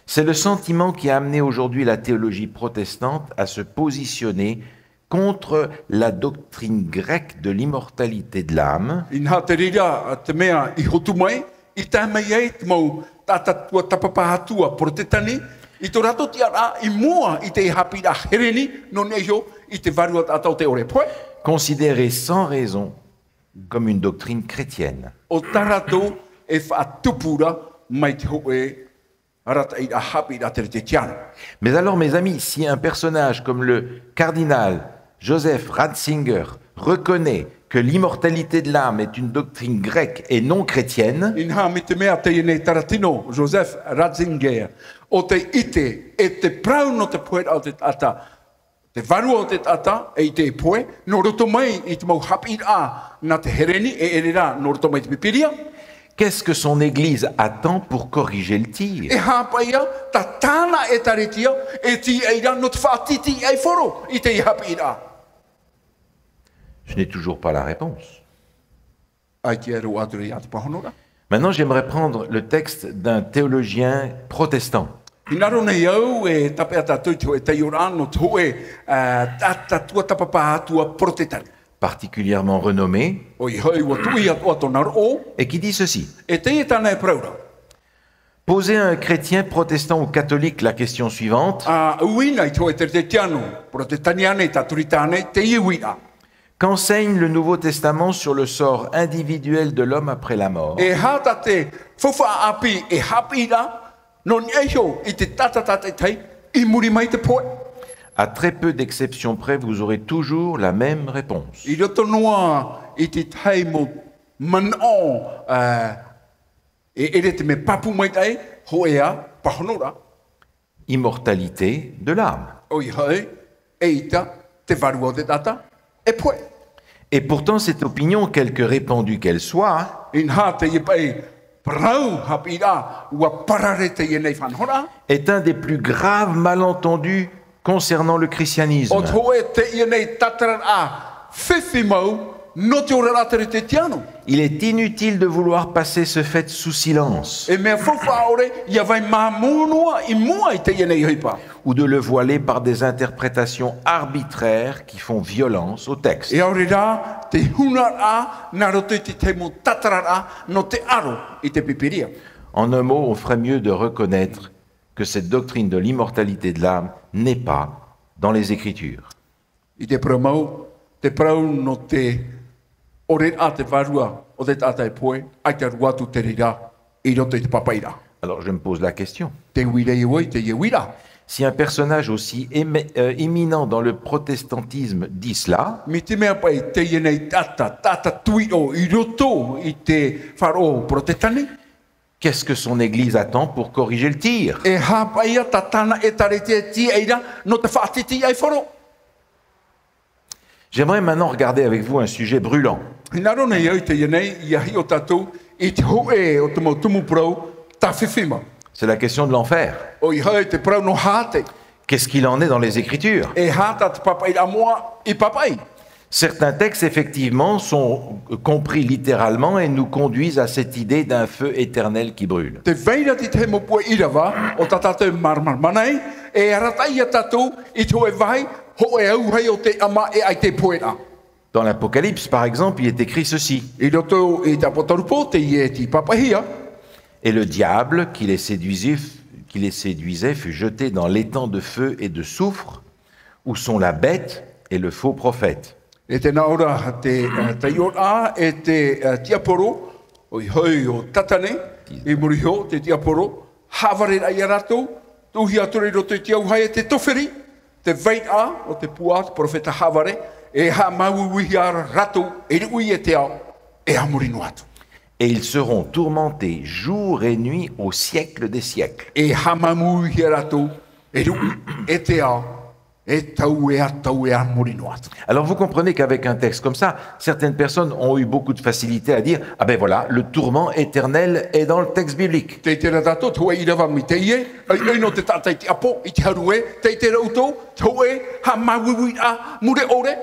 C'est le sentiment qui a amené aujourd'hui la théologie protestante à se positionner contre la doctrine grecque de l'immortalité de l'âme. Inaha te reira te mea i hotu mai, i tae mai ai te mau taʻata tuatāpapa Atua Porotetani, i tō rātou tiʻaraʻa i mua i te haʻapiʻiraʻa Hereni, nō niʻa iho i te vārua taʻata ʻo tē ʻore e pohe. Considérée sans raison comme une doctrine chrétienne. ʻO tā rātou e faʻatupu ra mai te hōʻē arataʻiraʻa haʻapiʻiraʻa Teretetiano. Mais alors, mes amis, si un personnage comme le cardinal Joseph Ratzinger reconnaît que l'immortalité de l'âme est une doctrine grecque et non chrétienne, Inaha, mai te mea teie nei taratino Joseph Ratzinger, ʻo tē ʻite e te parau nō te poheraʻa o te taʻata, te vārua o te taʻata, e ʻaita e pohe, nō roto mai i te mau haʻapiʻiraʻa nā te Hereni, e ʻere rā nō roto mai i te Pīpīria. Qu'est-ce que son Église attend pour corriger le tir ? E aha paʻi tā tāna ʻētāretia e tīaʻi ra nō te faʻatītīʻaifaro i teie haʻapiʻiraʻa ? Je n'ai toujours pas la réponse. ʻAita e roaʻa atu ra te pāhonoraʻa. Maintenant, j'aimerais prendre le texte d'un théologien protestant. Hinaʻaro nei au e tāpeʻa tātou i te hōʻē taiʻoraʻa nō te hōʻē, ā, taʻata tuatāpapa Atua Porotetani. Particulièrement renommé. ʻOia hoʻi, ʻua tuʻi atoʻa tōna roʻo. Et qui dit ceci. E teie tāna e parau ra. Posez à un chrétien protestant ou catholique la question suivante. A uiina i te hōʻē teretetiano, porotetani ānei, taturita ānei, teie uiina. Qu'enseigne le Nouveau Testament sur le sort individuel de l'homme après la mort ? E aha tā te faufaʻa ʻāpī e haʻapiʻi ra, nō niʻa iho i te taʻata tātaʻitahi i muri mai te pohe ? À très peu d'exceptions près, vous aurez toujours la même réponse. I roto noa i te tahi mau manaʻo, ā, e ʻere te mea pāpū maitaʻi, hōʻē ā, pāhono ra. Immortalité de l'âme. ʻOia hoʻi, eʻita te vārua o te taʻata e pohe. Et pourtant, cette opinion, quelque répandue qu'elle soit, Inaha teie paʻi parau haʻapiʻiraʻa, ʻua parare teie nei faʻanahoraʻa, est un des plus graves malentendus concernant le christianisme. ʻO te hōʻē teie nei tātararaʻa fifi mau nō te oraraʻa teretetiano. Il est inutile de vouloir passer ce fait sous silence. E mea faufaʻa ʻore ʻia vai māmū noa i mua i teie nei ʻohipa. Ou de le voiler par des interprétations arbitraires qui font violence au texte. E ʻaore rā te hunaraʻa nā roto i te tahi mau tātararaʻa nō te aro i te Pīpīria. En un mot, on ferait mieux de reconnaître que cette doctrine de l'immortalité de l'âme n'est pas dans les Écritures. I te parau mau, te parau nō te ʻoreraʻa te vārua o te taʻata e pohe, ʻaita roa atu te reira i roto i te pāpaʻiraʻa. Alors je me pose la question. Te uira ʻoe i teie uira. Si un personnage aussi émi- euh, éminent dans le protestantisme dit cela, Mai te mea paʻi teie nei taʻata, taʻata tuiʻo i roto i te faʻaroʻo porotetani, qu'est-ce que son Église attend pour corriger le tir ? e aha paʻi ā tā tāna ʻētāretia e tīaʻi ra nō te faʻatītīʻaifaro? J'aimerais maintenant regarder avec vous un sujet brûlant. Hinaʻaro nei au i teie nei, ʻia hiʻo tātou i te hōʻē o te mau tumu parau tāfifi mau. C'est la question de l'enfer. ʻOia hoʻi te parau nō Hāte. Qu'est-ce qu'il en est dans les Écritures ? E aha tā te pāpaʻiraʻa moʻa i pāpaʻi? Certains textes, effectivement, sont compris littéralement et nous conduisent à cette idée d'un feu éternel qui brûle. Tē vai ra te tahi mau puʻe ʻīrava o tā tātou e māramarama nei, e arataʻi ia tātou i te hōʻē vāhi, hōʻē auahi o te ʻama e ʻaita e pohe ra. Dans l'Apocalypse, par exemple, il est écrit ceci. I roto i te ʻApotarupo, teie tei pāpaʻihia. Et le diable qui les séduisait, qui les séduisait fut jeté dans l'étang de feu et de soufre, où sont la bête et le faux prophète. E tē nā ʻō ra te, eh, taiʻoraʻa e te, eh, tiaporo, ʻoia hoʻi ʻo Tātane, i muri iho te tiaporo, haʻavare ra ia rātou, tuʻuhia atu ra i roto i te auahi e te toferi, te vairaʻa o te puaʻa, te perofeta haʻavare, e haʻamāuiuihia ra rātou, e ruʻi e te ao, e a muri noa atu. Et ils seront tourmentés jour et nuit au siècle des siècles. E haʻamāuiuihia rātou, e ruʻi e te ao, e tauea, tauea a muri noa atu. Alors vous comprenez qu'avec un texte comme ça, certaines personnes ont eu beaucoup de facilité à dire : « Ah ben voilà, le tourment éternel est dans le texte biblique. » Tē ʻite ra tātou, te hōʻē ʻīrava mai teie, ʻoia, ʻoia nō te taʻata i te ʻapo, i te haru ē, tē ʻite ra ʻoutou, te hōʻē haʻamāuiuiraʻa mure ʻore.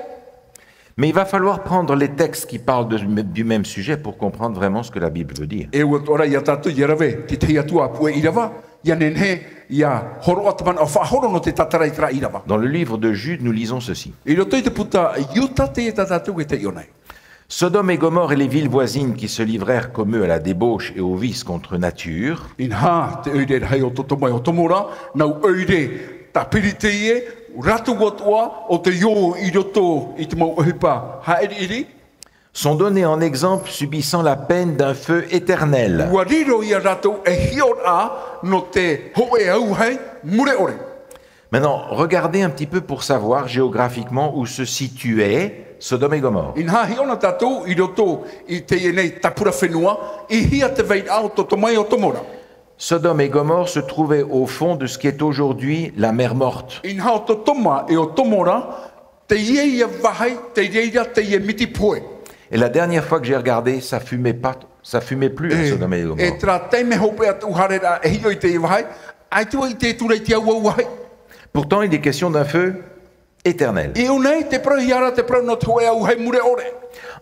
Mais il va falloir prendre les textes qui parlent de- du même sujet pour comprendre vraiment ce que la Bible veut dire. E ʻua atoʻa ra ia tātou ʻia rave te tahi atu ā puʻe ʻīrava, ʻia nehenehe ʻia hōroʻa te manaʻo faʻahoro nō te tātara i terā ʻīrava. Dans le livre de Jude, nous lisons ceci. I roto i te puta Iuta teie tā tātou e taiʻo nei. Sodome et Gomorrhe et les villes voisines qui se livrèrent comme eux à la débauche et au vice contre nature Inaha, te ʻoire rahi o Totoma e o Tomora, nau ʻoire tāpiri teie, rātou atoʻa o tei ō i roto i te mau ʻohipa haʻiriʻiri, sont donnés en exemple, subissant la peine d'un feu éternel. ʻUa riro ia rātou e hiʻoraʻa nō te hōʻē auahi mure ʻore. Maintenant, regardez un petit peu pour savoir géographiquement où se situaient Sodome et Gomorrhe. Inaha, hiʻo na tātou i roto i teie nei tāpura fenua, i hea te vairaʻa o Totoma e o Tomora. Sodome et Gomorrhe se trouvaient au fond de ce qui est aujourd'hui la mer Morte. Inaha, o Totoma e o Tomora, teie ia vāhi, tei reira teie miti pohe. Et la dernière fois que j'ai regardé, ça fumait pas, ça fumait plus à Sodome et E Gomorrhe. terā taime hopeʻa tuʻu haere ra e hiʻo i teie vāhi, ʻaita ʻua ʻite atu ra i te auahi. Pourtant, il est question d'un feu éternel. I ʻō nei, tē parauhia ra te parau nō te hōʻē auahi mure ʻore.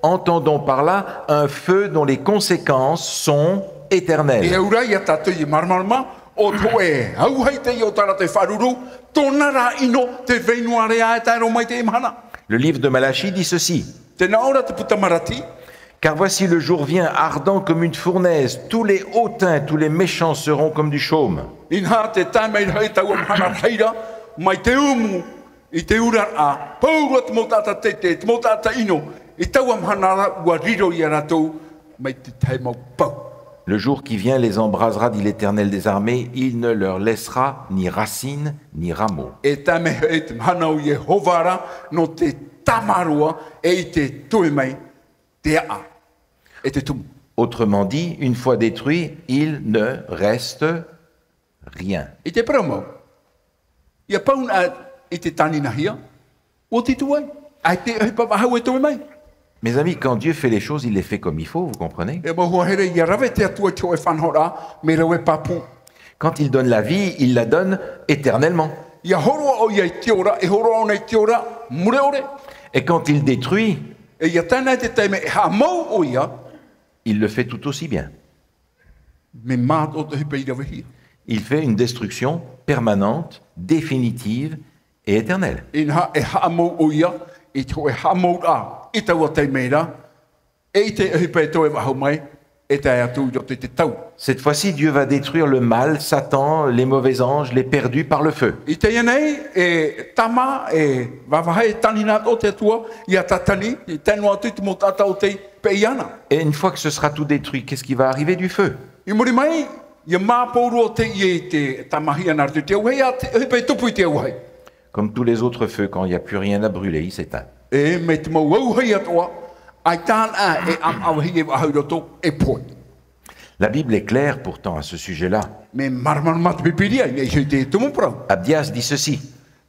Entendons par là un feu dont les conséquences sont éternelles. E au ra ia tātou e māramarama, o te hōʻē auahi teie o tā rātou faʻaruru, tōna ra ʻino tē vai noa ra e tae roa mai i teie mahana. Le livre de Malachie dit ceci. Tē nā ʻō ra te puta Maraki. Car voici, le jour vient, ardent comme une fournaise, tous les hautains, tous les méchants seront comme du chaume. Inaha, tē tae mai ra hoʻi taua mahana rahi ra, mai te umu i te ura ra, pauroa te mau taʻata teitei, te mau taʻata ʻino, i taua mahana ra ʻua riro ia rātou mai te tahi mau pau. Le jour qui vient les embrasera, dit l'Éternel des armées, il ne leur laissera ni racine ni rameau. E tae mai hoʻi te mahana o Iehova ra, nō te tāmā roa, e ʻite toe mai te aʻa, e te tumu. Autrement dit, une fois détruit, il ne reste rien. I te parau mau, ʻia pau na i te tāninahia, ʻua tītau ai. ʻAita e ʻohipa vahau e toe mai. Mes amis, quand Dieu fait les choses, il les fait comme il faut, vous comprenez ? E mau hoa here, ʻia rave te Atua i te hōʻē faʻanahoraʻa, mea rave pāpū. Quand il donne la vie, il la donne éternellement. ʻIa hōroʻa ʻoia i te ora, e hōroʻa ʻōna i te ora mure ʻore. Et quand il détruit, E ʻia tae na i te taime e haʻamou ʻoia, il le fait tout aussi bien. Mea māʻa atoʻa te ʻohipa i ravehia. Il fait une destruction permanente, définitive et éternelle. Inaha, e haʻamou ʻoia i te hōʻē haʻamouraʻa i taua taime ra, e i te ʻohipa e toe vahau mai, e tae atu i roto i te tau. Cette fois-ci, Dieu va détruire le mal, Satan, les mauvais anges, les perdus par le feu. I teie nei, e tāmā, e vāvāhi, e tānina atoʻa te Atua ia Tātani, e tae noa atu i te mau taʻata ʻo tei peʻe iāna. Et une fois que ce sera tout détruit, qu'est-ce qui va arriver du feu ? I muri mai, ʻia mā pauroa teie i te tāmāhia nā roto i te auahi, ʻa te ʻohipa e tupu i te auahi. Comme tous les autres feux, quand il n'y a plus rien à brûler, il s'éteint. E, mai te mau auahi atoʻa, ʻaita anaʻe e ʻāvaʻe e vāhi i roto, e pohe. La Bible est claire pourtant à ce sujet-là. Mea māramarama te Pīpīria i niʻa i te tumu parau. Abdias dit ceci.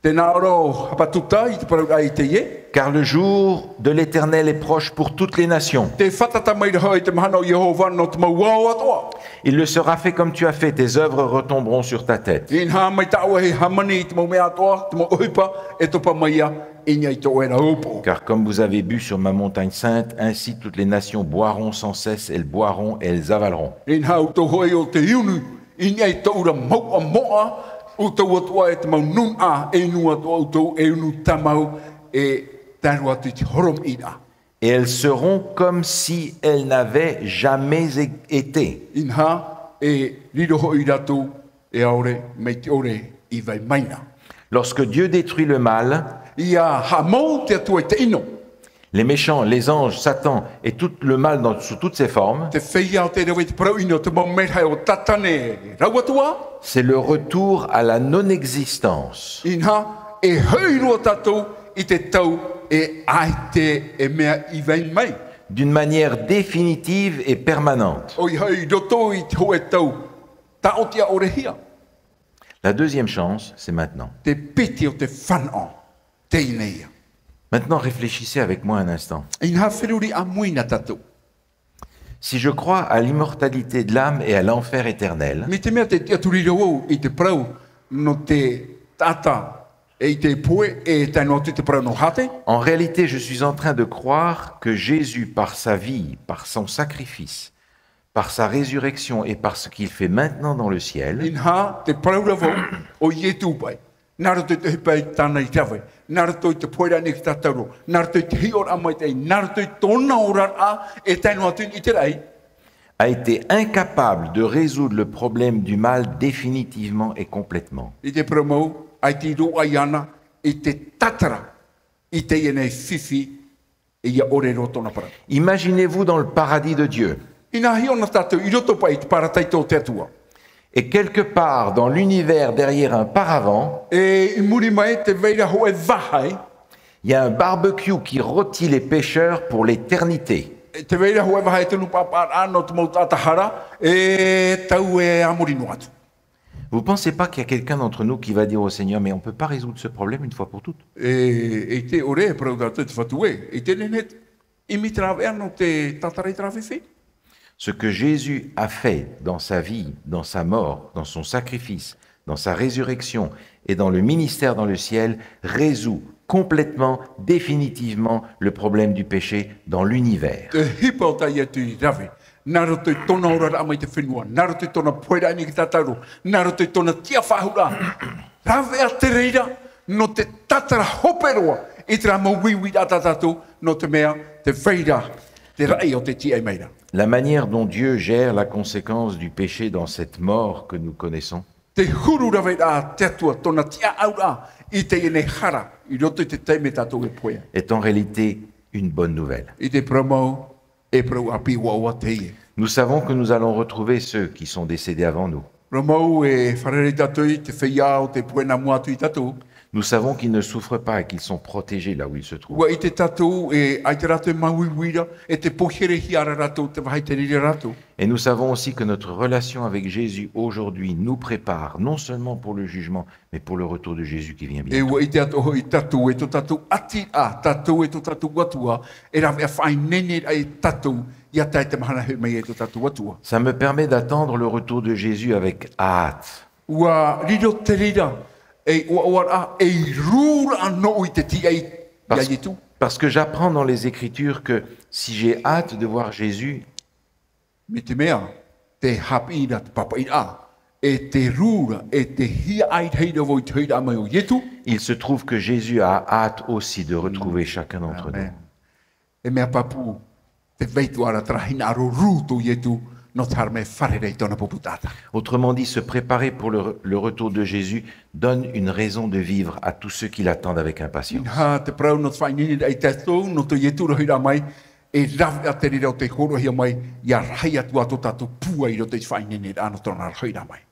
Tē nā ʻō ra ʻo Habakuka i te parauraʻa i teie. Car le jour de l'Éternel est proche pour toutes les nations. Tē fātata mai ra hoʻi te mahana o Iehova nō te mau ao atoʻa. Il le sera fait comme tu as fait, tes œuvres retomberont sur ta tête. Inaha, mai tāʻu e hāmani i te mau mea atoʻa, te mau ʻohipa e topa mai ia i niʻa i tō ʻoe ra upoʻo. Car comme vous avez bu sur ma montagne sainte, ainsi toutes les nations boiront sans cesse, elles boiront et elles avaleront. Inaha, ʻoutou hoʻi ʻo tē unu i niʻa i tōʻu ra mouʻa moʻa, ʻoutou atoʻa e te mau nūnaʻa, e inu atoʻa ʻoutou, e unu tāmau, e tae roa atu i te horomiʻiraʻa. Et elles seront comme si elles n'avaient jamais é-, été. Inaha, e riro hoʻi rātou e ʻaore, mai te ʻore i vai mai na. Lorsque Dieu détruit le mal, ʻIa haʻamou te Atua i te ʻino. Les méchants, les anges, Satan et tout le mal dans, sous toutes ses formes, Te feiā o te rave, te parau ʻino, te mau merahi o Tātane rāua atoʻa. C'est le retour à la non-existence. Inaha, e hoʻi roa tātou i te tau e ʻaita e mea i vai mai. D'une manière définitive et permanente. ʻOia hoʻi, i roto i te hōʻē tau tāʻotiʻa ʻore hia. La deuxième chance, c'est maintenant. Te piti o te fānaʻo, teie nei ïa. Maintenant, réfléchissez avec moi un instant. Inaha, feruri ʻāmui na tātou. Si je crois à l'immortalité de l'âme et à l'enfer éternel, Mai te mea tē tiʻaturi ra vau i te parau nō te taʻata e i te pohe, e tae noa atu i te parau nō hāte. En réalité, je suis en train de croire que Jésus, par sa vie, par son sacrifice, par sa résurrection et par ce qu'il fait maintenant dans le ciel, Inaha, te parau ra vau, ʻo Ietu paʻi, nā roto i te ʻohipa i tāna i rave, nā roto i te pohe ra ʻānei i te tātauro, nā roto i te hiʻoraʻa maitaʻi, nā roto i tōna oraraʻa, e tae noa atu i te raʻi, a été incapable de résoudre le problème du mal définitivement et complètement. I te parau mau, ʻaita i roaʻa iāna i te tātara i teie nei fifi, e ʻia ʻore roa tōna parau. Imaginez-vous dans le paradis de Dieu. Inaha, hiʻo na tātou i roto paʻi i te parataito o te Atua. Et quelque part dans l'univers, derrière un paravent, E i muri mai, tē vai ra hōʻē vāhi. Il y a un barbecue qui rôtit les pécheurs pour l'éternité. E tē vai ra hōʻē vāhi tunu pāpaʻaraʻa nō te mau taʻata hara, e tau e a muri noa atu. Vous pensez pas qu'il y a quelqu'un d'entre nous qui va dire au Seigneur, mais on peut pas résoudre ce problème une fois pour toutes ? E, e ʻite ʻore e parau tātou te Fatu ē, e te nehenehe ʻimi te rāveʻa nō te tātara i te rave fifi. Ce que Jésus a fait dans sa vie, dans sa mort, dans son sacrifice, dans sa résurrection et dans le ministère dans le ciel résout complètement, définitivement le problème du péché dans l'univers. Te ʻohipa o tā Ietu i rave, nā roto i tōna oraraʻa mai te fenua, nā roto i tōna pohe ra ʻānei i te tātauro, nā roto i tōna tiʻafaʻahouraʻa, rāveʻa te reira nō te tātara hope roa i terā mau uiuiraʻa tā tātou, nō te mea tē vai ra te raʻi o te tiʻai mai ra. La manière dont Dieu gère la conséquence du péché dans cette mort que nous connaissons Te huru raveraʻa a te Atua, tōna tiʻaʻauraʻa i teie nei hara, i roto i te taime tātou e pohe ai. Est en réalité une bonne nouvelle. I te parau mau, e parau ʻāpī ʻoaʻoa teie. Nous savons que nous allons retrouver ceux qui sont décédés avant nous. Parau mau, e fārerei tātou i te feiā o tē pohe nā mua atu iā tātou. Nous savons qu'ils ne souffrent pas et qu'ils sont protégés là où ils se trouvent. ʻUa ʻite tātou e ʻaita rātou e māuiui ra, e tē poiherehia ra rātou i te vāhi i te reira rātou. Et nous savons aussi que notre relation avec Jésus aujourd'hui nous prépare non seulement pour le jugement, mais pour le retour de Jésus qui vient bientôt. E ʻua ʻite atoʻa hoʻi tātou, e tō tātou ʻati, ā, tātou e tō tātou Atua, e rave faʻaineine ai tātou, ia tae i te mahana e hoʻi mai ai tō tātou Atua. Ça me permet d'attendre le retour de Jésus avec hâte. ʻUa riro te reira, ei ʻoaʻoaraʻa, ei rūraʻa nōʻu i te tiʻai iā Ietu. Parce que j'apprends dans les Écritures que si j'ai hâte de voir Jésus, Mai te mea, tē haʻapiʻi ra te pāpaʻiraʻa, e te rūraʻa, e te hiaʻai rahi ra vau i te hoʻiraʻa mai o Ietu. Il se trouve que Jésus a hâte aussi de retrouver chacun d'entre nous. Amen. E mea pāpū, tē vai atoʻa ra terā hinaʻaro rū tō Ietu, nō te haere mai e fārerei i tōna pupu taʻata. Autrement dit, se préparer pour le, le retour de Jésus donne une raison de vivre à tous ceux qui l'attendent avec impatience. Inaha te parau nō te faʻaineineraʻa iā tātou, nō tō Ietu ra hoʻiraʻa mai, e rave te reira o tei hōroʻahia mai, ia rahi atu ā tō tātou pūai i roto i te faʻaineineraʻa nō tōna ra hoʻiraʻa mai.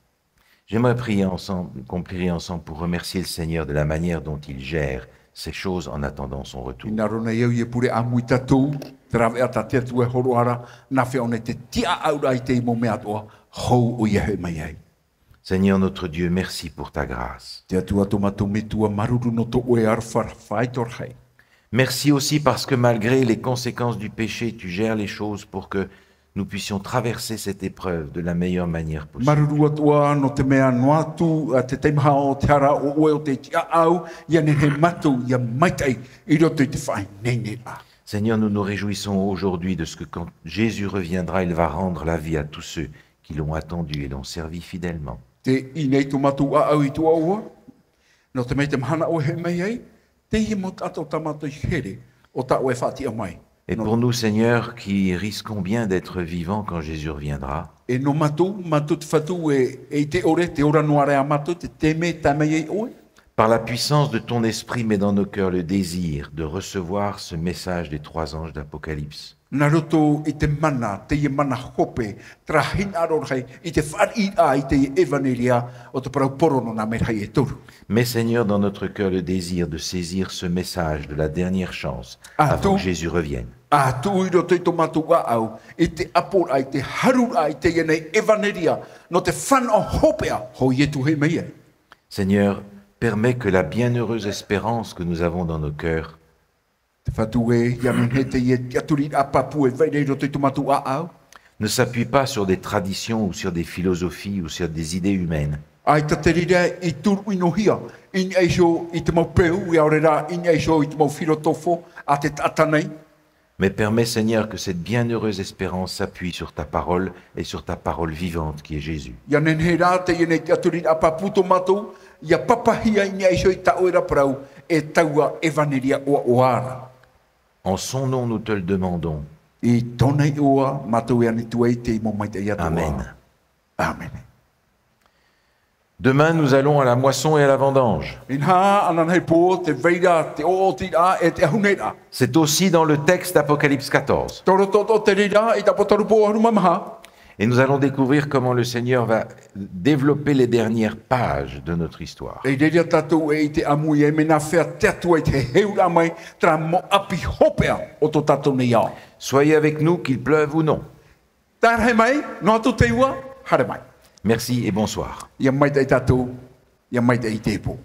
J'aimerais prier ensemble, qu'on prie ensemble pour remercier le Seigneur de la manière dont il gère ces choses en attendant son retour. Hinaʻaro nei au ʻia pure ʻāmui tātou, te rāveʻa tā te Atua e hōroʻa ra, nā hea ʻōna i te tiʻaʻauraʻa i te mau mea atoʻa, hou ʻoia e hoʻi mai ai. Seigneur notre Dieu, merci pour ta grâce. Te Atua tō mātou Metua, māuruuru nō tō ʻoe aroha faʻaitoraʻa. Merci aussi parce que malgré les conséquences du péché, tu gères les choses pour que nous puissions traverser cette épreuve de la meilleure manière possible. Māuruuru atoʻa nō te mea noa atu, ā, te teimaha o te hara, ʻo ʻoe ʻo tē tiʻaʻau, ʻia nehenehe mātou ʻia maitaʻi i roto i te faʻaineineraʻa. Seigneur, nous nous réjouissons aujourd'hui de ce que quand Jésus reviendra, il va rendre la vie à tous ceux qui l'ont attendu et l'ont servi fidèlement. Tē ʻī nei tō mātou ʻāʻau i te ʻoaʻoa, nō te mea i te mahana ʻoe e hoʻi mai ai, teie mau taʻata o tā mātou i here, ʻo tā ʻoe e faʻatiʻa mai. Et pour nous, Seigneur, qui risquons bien d'être vivants quand Jésus reviendra, E nō mātou, mātou te Fatu e, e ʻite ʻore, tē ora noa ra iā mātou, te taime e tae mai ai ʻoe. Par la puissance de ton esprit, mets dans nos cœurs le désir de recevoir ce message des trois anges d'Apocalypse. Nā roto i te mana, teie mana hope, terā hinaʻaro rahi, i te fāriʻiraʻa i te ʻevaneria o te parau poro nō nā merahi e toru. Mets, Seigneur, dans notre cœur le désir de saisir ce message de la dernière chance avant que Jésus revienne. Ā, tuʻu i roto i tō mātou ʻāʻau, i te ʻaporaʻa, i te haruraʻa, i teie nei ʻevaneria, nō te fānaʻo hopeʻa, hou Ietu e hoʻi mai ai. Seigneur, permets que la bienheureuse espérance que nous avons dans nos cœurs Te Fatu ē, ʻia nehenehe teie tiʻaturiraʻa pāpū e vai ra i roto i tō mātou ʻāʻau. Ne s'appuie pas sur des traditions ou sur des philosophies ou sur des idées humaines. ʻAita te reira i turu ʻinohia, i niʻa iho i te mau peu, ʻaore rā, i niʻa iho i te mau filotofo a te taʻata nei. Mais permets, Seigneur, que cette bienheureuse espérance s'appuie sur ta parole et sur ta parole vivante qui est Jésus. ʻIa nehenehe rā teie nei tiʻaturiraʻa pāpū tō mātou, ʻia papahia i niʻa iho i tā ʻoe ra parau, e taua ʻevaneria ʻoaʻoa ra. En son nom, nous te le demandons. I tōna iʻoa, mātou e ani atu ai teie mau maitaʻi atoʻa. Amen. Amen. Demain, nous allons à la moisson et à la vendange. Inaha, ananahi pō, tē vai ra te ʻoʻotiraʻa e te ʻahuneraʻa. C'est aussi dans le texte d'Apocalypse quatorze. Tō roto atoʻa te reira i te Apokalupo ʻahuru mā maha. Et nous allons découvrir comment le Seigneur va développer les dernières pages de notre histoire. E riro tātou e ʻite ʻāmui ai mea nā hea te Atua i te heheuraʻa mai, terā mau ʻapi hopeʻa o tō tātou nei ao. Soyez avec nous, qu'il pleuve ou non. Tārahu mai, noa atu te ua, haere mai. Merci et bonsoir. ʻIa maitaʻi tātou, ʻia maitaʻi i teie pō.